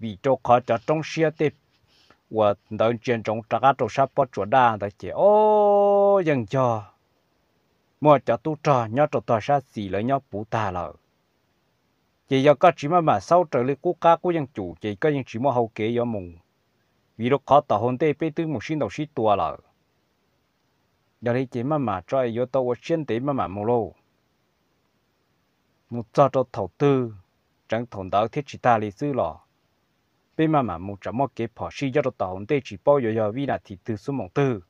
vim rau qhov cov roob siab tej uas ntawd ntsia ntsoov rov qab rau sab pob tsuas daj ntawd ces o, yeej yog muaj cov tub rog nyob rau tog sab xis lawv nyob puv tag lawm. Ces yog koj tsis maj mam xaub raws li qub qab qub yeej cum ces koj yeej tsis muaj hau kev yuav mus, vim rau qhov tom hauv ntej peb twb mus sib ntaus sib tua lawm. Yog li ces maj mam tso es yuav tau ua siab ntev maj mam mus lauj. Mus txog rau thaum twg, tseev thaum ntawd thiab tsis tag li xwb los peb maj mam mus tsam muaj kev phom sij nyob rau tom hauv ntej tsis paub yuav yog vib nas this twg xuab moos twg.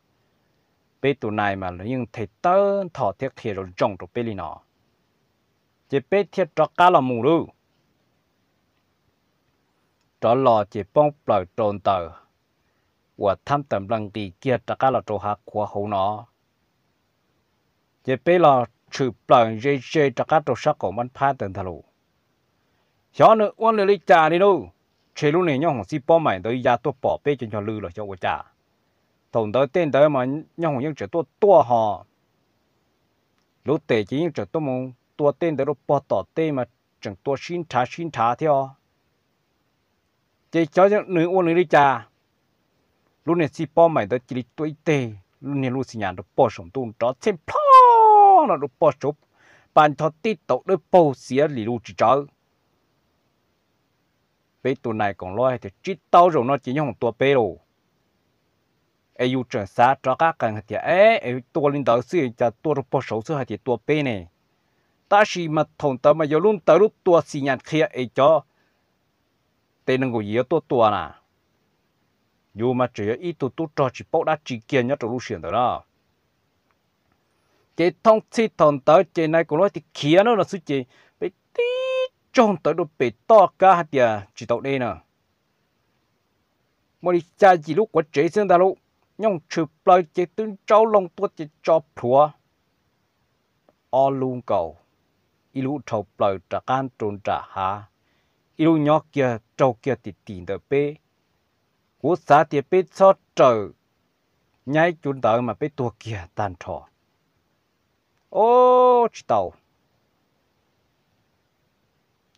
Peb tus nais mas lawv yeej them tawb ntho thiab qhia zoo zoo rau peb li no, ces peb thiaj rov qab los mus lauj. Rov los ces poob plaws rau ntawm uas thab tawm nplas nqis kiag rov qab los rau hav qhuav hauv no, ces peb los tshwm plaws ze ze rov qab rau sab qaum npab phab ntawd ntag lauj. Xyov nws ua nws li cas li lauj, ntshe lub niag nyooj hoom xij pob maim ntawd ya tuaj pom peb cov nchog lw los xyov ua cas. Thaum ntawd tej ntawd mas nyooj hoom yeej tseem tuaj tuaj ho, lub tes ces yeej tseem tuaj mus tua tej ntawd rau pog tom tej mas tseem tua sib nrhav sib nrhav thiab os. Ces xyov nws ua nws li cas, lub niag xij pob maim ntawd cia li tua ib teg lub niag lub xi nyas rau pog saum ntuj nrov txhej plho no rau pog saud, pa ncho tib taum dawb paug xiav li lus tsis tsawv. Peb tus nais koom luab hais tias tsis tau, zaum no ces nyooj hoom tua peb lauj. Es yus tseem xav rov qab qees hais tias es tua li ntawd xwb cas tua rau pog saud xwb hais tias tua peb ne. Tab sis mas thaum ntawd mas yog lub ntawd lub tua xi nyas qhia es cov tes nees nkaum yim yuav tuaj tua na. Yus mas tseem yog ib tug tub rog tsis paub dab tsi kiag nyob rau lub sij hawm ntawd na. Ces thooj txhij thaum ntawd ces nais koom luab tias khiav na no xwb ces peb tib tsaug ntawd rau pem toj kab hais tias tsis tau deb na. Muaj li xya yim lub quav tsev xwb ntag lauj, nyooj tshwm plaws ces twb ntsaub loo tuaj ces tso plhuav ob lub nkaus, ib lub dhau plaws rov qab rau nram hav, ib lub nyob kiag raug kiag tim tim ntawm peb. Kuv xav tias peb txhob raws nyaib cuv ntawd mas peb tuag kiag tag nrho. Ob, tsis tau.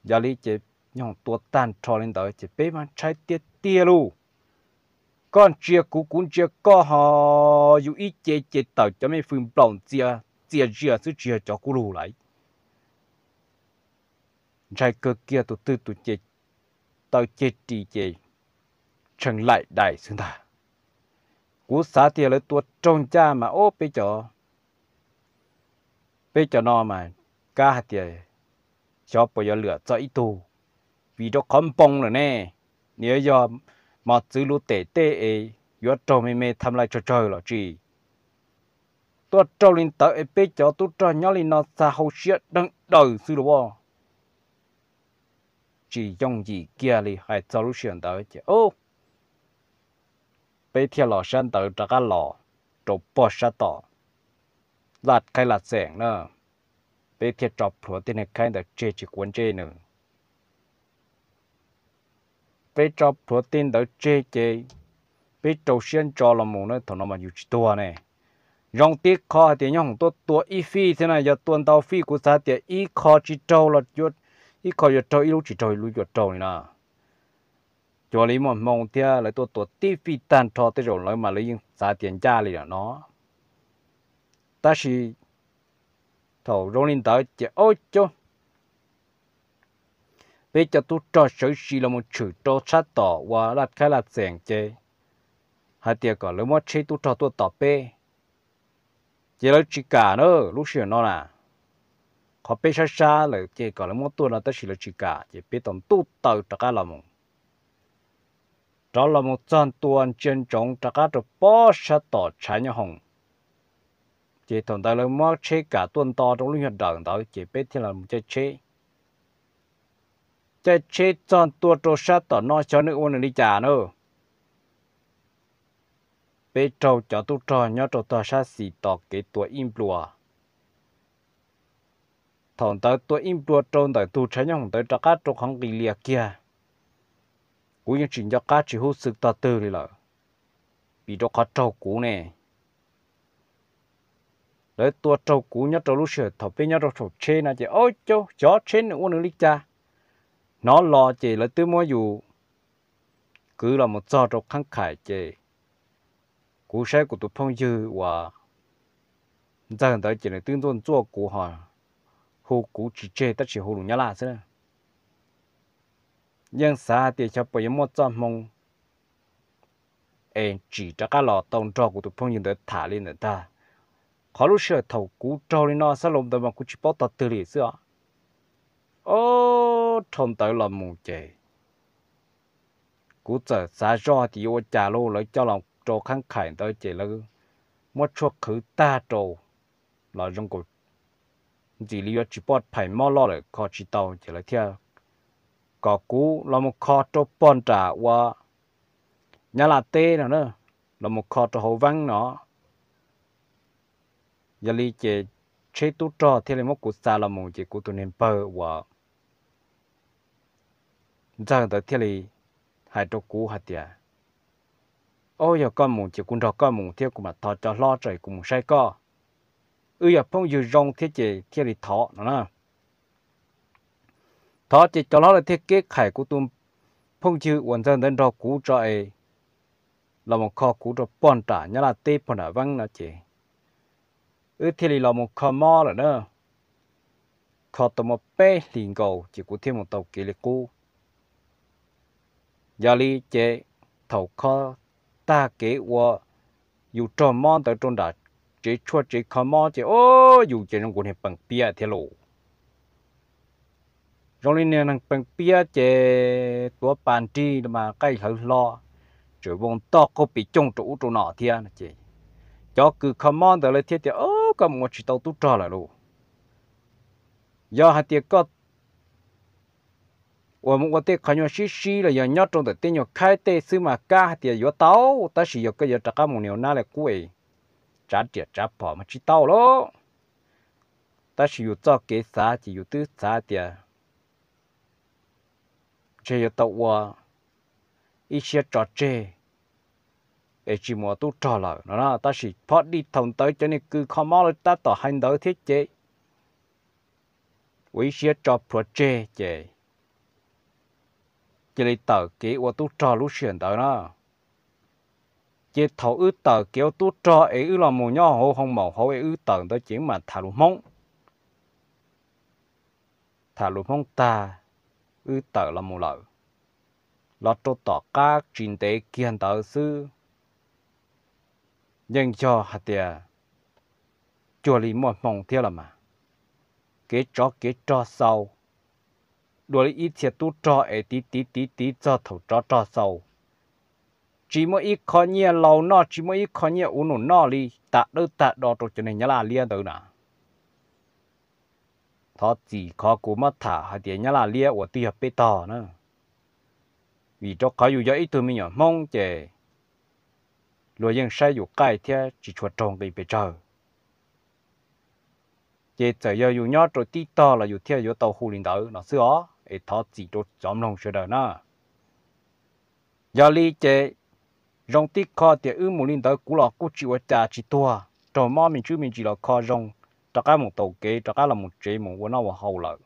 Yog li ces nyooj tua tag nrho li ntawd ces peb mas ntshai tiag tiag lauj. Koj ntsia kuv kuv ntsia koj ho yus ib ce ces tawm cov me fws nplaum ntxias txias zias xwb tsis yog cov kuv lug lawm. Ntshai kawg kiag tus twg tus ces taw ceg ris ces tshee laim daim xwb ntag. Kuv xav tias lawv tua raug ncaj mas ob peb cov, peb cov no mas kab hais tias xyov puas yuav lwam txog ib tug, vim rau qhov npoo lawm ne, nws yuav yog mos txwv lub tem tej es yuav raug me me tham lais tsawg tsawg los tsis. Tuaj raug li ntawd es peb cov tub rog nyob li no xa hau siab deeg daws xwb lauj. Tsis yooj yim kiag li, hais txog lub sij hawm ntawd ces peb thiaj los sab ntawd rov qab los rau pog sab tom laj khaib laj xeem na, peb thiaj tso plhuav tej niag khaib ntawd tseg tsis quav ntsej nws. Peb tso plhuav tej ntawd tseg ces peb rau siab ntso los mus na, thaum no mas yus tsis tuag ne. Zoo tib qho hais tias nyob hoom tuaj tua ib fij thiab na, yog tua ntau fij kuv xav tias ib qho tsis raug los, ib qho yuav raug ib lub tsis raug ib lub yuav raug li na. Cuag li muaj hmoo thiab lawv tuaj tua tib fij tag nrho tej zaum lawv mas lawv yeej xav tias ncaj li lawm no. Tab sis thaum zoo li ntawd ces ob cov, peb cov tub rog sawv tsis los mus tshwm rau sab tom uas laj khaib laj xeem ces hais tias kom lawv muab tsheb tub rog tuaj tos peb, ces lawv tsis kam na. Lub sij hawm no na, qhov peb sab sab lawm ces kom lawv muab tuaj no tab sis lawv tsis kam ces peb tau ntuj taw rov qab los mus. rov los mus txog ntua ntsia ntsoov rov qab rau pob sab tom tshav nyob hoom. Ces thaum ntawd lawv muab tsheb kam tuaj nto rau lub nyuag dawm ntawd ces peb thiaj los mus caij tsheb. Caij tsheb txog ntua rau sab tom no xyov nws ua nws li cas na. Peb raug cov tub rog nyob rau tog sab xis tos kev tua ib nplua. Thaum ntawd tua ib nplua rau ntawm ntug tshav nyob hoom ntawd rov qab rau qhov nqis lias kiag, kuv yeej tsis nco qab tsis hub xwm tog twg li lawm, vim rau qhov raug kuv ne. Lawv tua raug kuv nyob rau lub sij hawm thaum peb nyob rau saum tsheb no ces, o, xyov tsheb nws ua nws li cas. Hnov los ces lawv twb muab yus kwv los mus txog rau qhab khais ces kuv saib kuv tus phooj ywg uas ntxawg ntawd ces nws twb ntxuaj ntxuaj kuv ho hu kuv tsis tseg tab sis hu lus Nyab Laj xwb. Yeej xav hais tias xyov puas yuav muaj txoj hmoo es tsim rov qab los tau nrog kuv tus phooj ywg ntawd tham li ntawd ntag. Qhov lub sij hawm thaum kuv raug li no xab laus ntawd mas kuv tsis paub tog twg li xwb os. O, dhau ntawd los mus ces kuv txawm xav zoj tias yuav ua cas lauj, lawv coj los rau qhab khais ntawd ces lawv muab tshuaj qhwv tag rau los zoo nkaus ntxim li yuav tsis poj phais mob loj lawm kho tsis tau ces lawv thiaj kom kuv los mus kho rau pog nram ua Nyab Laj teb no na, los mus kho rau hauv Veeb no. Yog li ces tsheb tub rog thiaj li muab kuv xa los mus ces kuv tus niag npawg uas ntxawg ntawd thiaj li hais rau kuv hais tias, o, yog koj mus ces kuv nrog koj mus thiab kuv mam thov cov hlob tso kuv mus saib koj. Wb yog phooj ywg zoo thiab ces thiaj li thov no na. Thov ces cov hlob lawv thiaj keb khais kuv tus phooj ywg uas ntxawg ntawd nrog kuv tso es los mus kho kuv rau pog nram Nyab Laj teb pog nram Veeb no ces wb thiaj li los mus kho mob lawm na. Kho tau muaj peb hlis nkaus ces kuv thiaj mus tau kev li qub. Yog li ces thaum kho tag kev ua yus raug mob ntawd rau nram tsev tshuaj tsev kho mob ces o, yus ces zoo nkaus niag pees piab thiab lauj. Zoo li niag neeg pees piab ces tuav pas nrig mas qaij hlawv hlo, tseem vau ntoj qaug pes coog rau ub rau no thiab no ces cov kws kho mob ntawd lawv thiaj tias, o, koj mus ua tsis tau tub rog lawm lauj. Yog hais tias koj uas mus ua tej qhov nyuag sib sib los yog nyob rau ntawm tej nyuag khaib tej xwb mas kab hais tias yuav tau, tab sis yog koj yuav rov qab mus nias nab li qub es tsav riam tsav phom mas tsis tau lauj. Tab sis yus txoj kev xav ces yus twb xav tias ntshe yuav tau ua ib siab tso tseg es tsis mus ua tub rog lawm no na. Tab sis phoj dij thaum ntawd cov niag kws kho mob lawv tab tom hais ntawd thiab ces ua ib siab tso plhuav tseg ces cia li tawm kev ua tub rog lub sij hawm ntawd na. Ces thaum wb tawm kev ua tub rog es wb los mus nyob hauv hoo maum hauv es wb tawm ntawd ces wb mam tham lus Hmoob. Tham lus Hmoob tag, wb tawm los mus lawm. Los rau tom qab tsis ntev kiag ntawd xwb, yeej yog hais tias cuag li muaj hmoo thiab los mas, kev tsov kev rog xau, dua li ib txhia tub rog es tiv tiv tiv tiv txog thaum tsov rog xau, tsis muaj ib qho nyiaj laus noj, tsis muaj ib qho nyiaj ua num noj li, tag dawb tag do rau cov neeg Nyab Laj liab ntawd na. Thov txim qhov kuv muab tham hais tias Nyab Laj liab uas twb yog peb tog na, vim rau qhov yus yog ib tug me nyuam Hmoob ces luag yeej saib yus qaij thiab tsis tshua raug nqi pes tsawg. Ces txawm yog yus nyob rau tib tog los yus thiaj yuav tau hu li ntawd no xwb os, es thov txim rau cov mloog sawv daws na. Yog li ces zoo tib qho tias wb mus li ntawd kuv los kuj tsis ua cas tsis tuag, raug mob me ntsis me ntsis los kho zoo, rov qab mus taus kev rov qab los mus tsev mus ua noj ua haus lawm.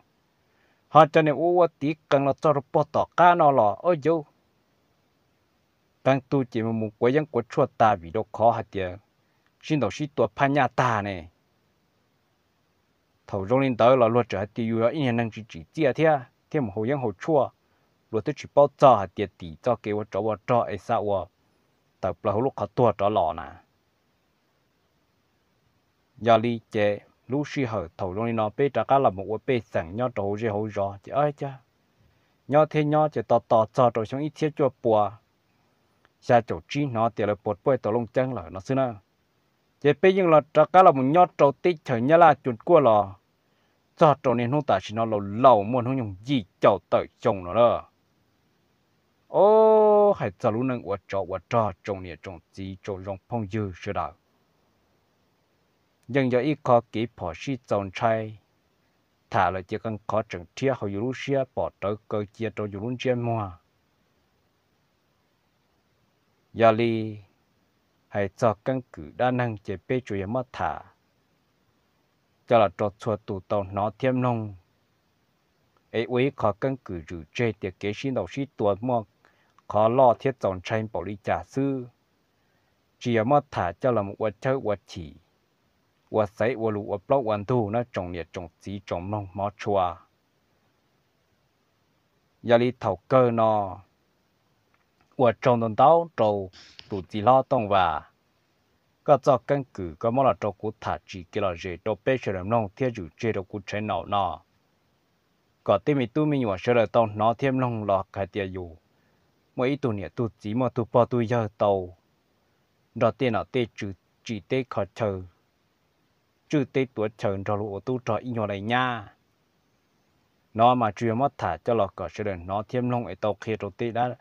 Ho cov niag ua ua tiv qees los txog rau puag tom qab no los, o, yauv, qee tug ces mus mus quav yeeb quav tshuaj tag vim rau qhov hais tias sib ntaus sib tua phaj nyaj tag ne. Thaum zoo li ntawd los luag tseem hais tias yus yog ib niag neeg tsis tsim txiaj thiab thiaj mus haus yeeb haus tshuaj, luag twb tsis paub txog hais tias tim txoj kev ua tsov ua rog es xa ua tawm plaws hauv lub qhov tuag rov los na. Yog li ces lub sij hawm thaum zoo li no peb rov qab los mus ua pej xeem nyob rau hauv zej hauv zos ces, o, cas nyob thiab nyob ces tos tos txog rau xyoo ib txhiab cuaj pua xya caum tsib hnov tias lawv puas puaj tau Looj Ceeb lawm no xwb na. Ces peb yeej los rov qab los mus nyob rau teb chaws Nyab Laj cuag kuaj los txog rau niaj hnub tam sim no laus laus muaj hnub nyoog yim caum tawm xyoo no lawm. Ob, hais txog lub neej ua tsov ua rog tsoom niam tsoom txiv tsoom zoo phooj ywg sawv daws, yeej yog ib qho kev phom sij txaus ntshai. Tham lawm ces qee qhov tseem rhiab hauv yus lub siab pom rawv kaw cia rau yus lub ntsiab muag. Yog li, hais txog keeb kwm dab neeg ces peb tsuas yog muab tham coj los rau txhua tus tau hnov thiab mloog, es ua ib qho keeb kwm zwm tseg tias kev sib ntaus sib tua muaj qhov loj thiab txaus ntshai npaum li cas xwb. Tsis yog muab tham coj los ua chawb ua chim, ua xaiv ua lus ua plaub ua ntug na tsoom niam tsoom txiv tsoom mloog hmov tshua. Yog li thaum kawg no, ua tsaug ntau ntau rau tus txiv hlob Tooj Vas, koj txoj keeb kwm koj muab los rau kuv tham tsim kev lom zem rau peb sawv daws mloog thiab zwm tseg rau kuv channel no, kom tej me tub me nyuam sawv daws tau hnov thiab mloog los hais tias yus muaj ib tug niam tug txiv muaj tug pog tug yawg tau nrog tej nom tej tswv tsim teb kho chaw, tswj teb tuav chaw nrog luag ua tub rog ib nyuag li nyab. No mas tsuas yog muab tham coj los kom sawv daws hnov thiab mloog es tau qhia rau tej dab,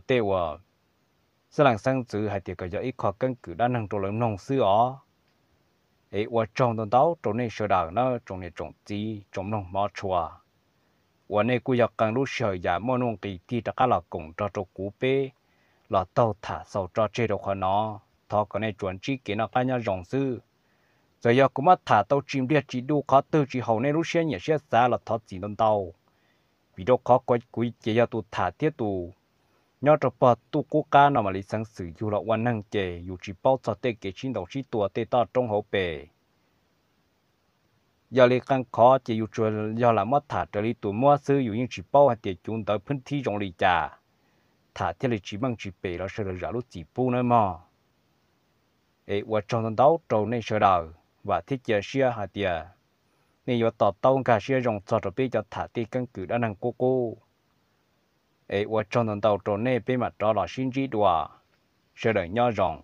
tej uas xeeb leej xeeb ntxwv hais tias kom yog ib qho keeb kwm dab neeg rau lawv mloog xwb os. Es ua tsaug ntau ntau rau nej sawv daws na tsoom niam tsoom txiv tsoom mloog hmov tshua, uas nej kuj yog qee lub sij hawm yam muaj nuj nqis tig rov qab los koom nrog rau kuv peb los taug tham xaus tso tseg rau qhov no. Thov kom nej tsuas ntsib kev noj qab nyob zoo xwb. Txawm yog kuv muab tham tau tsis npliag tsis du qhov twg tsis haum nej lub siab nyiam siab xav los thov txim ntau ntau, vim rau qhov kuv ces yog tus tham thiab tus nyob rau pog ntuj qub qab no mam li xeev xwm yug los ua neeg ces yus tsis paub txog tej kev sib ntaus sib tua tej toj roob hauv pes. Yog li qee qhov ces yus tsuas yog lam muab tham raws li tus muab xwb, yus yeej tsis paub hais tias cuv ntawd phwb thib zoo li cas, tham thiaj li tsis meej tsis pem los sawv daws zam lub txim pub nawb mog. Es ua tsaug ntau ntau rau nej sawv daws, vam thiab cia siab hais tias nej yuav to taub nkag siab zoo txog rau peb cov tham tej keeb kwm dab neeg qub qub. Es ua tsaug ntau ntau rau nej, peb mam rov los sib ntsib dua, sawv daws nyob zoo.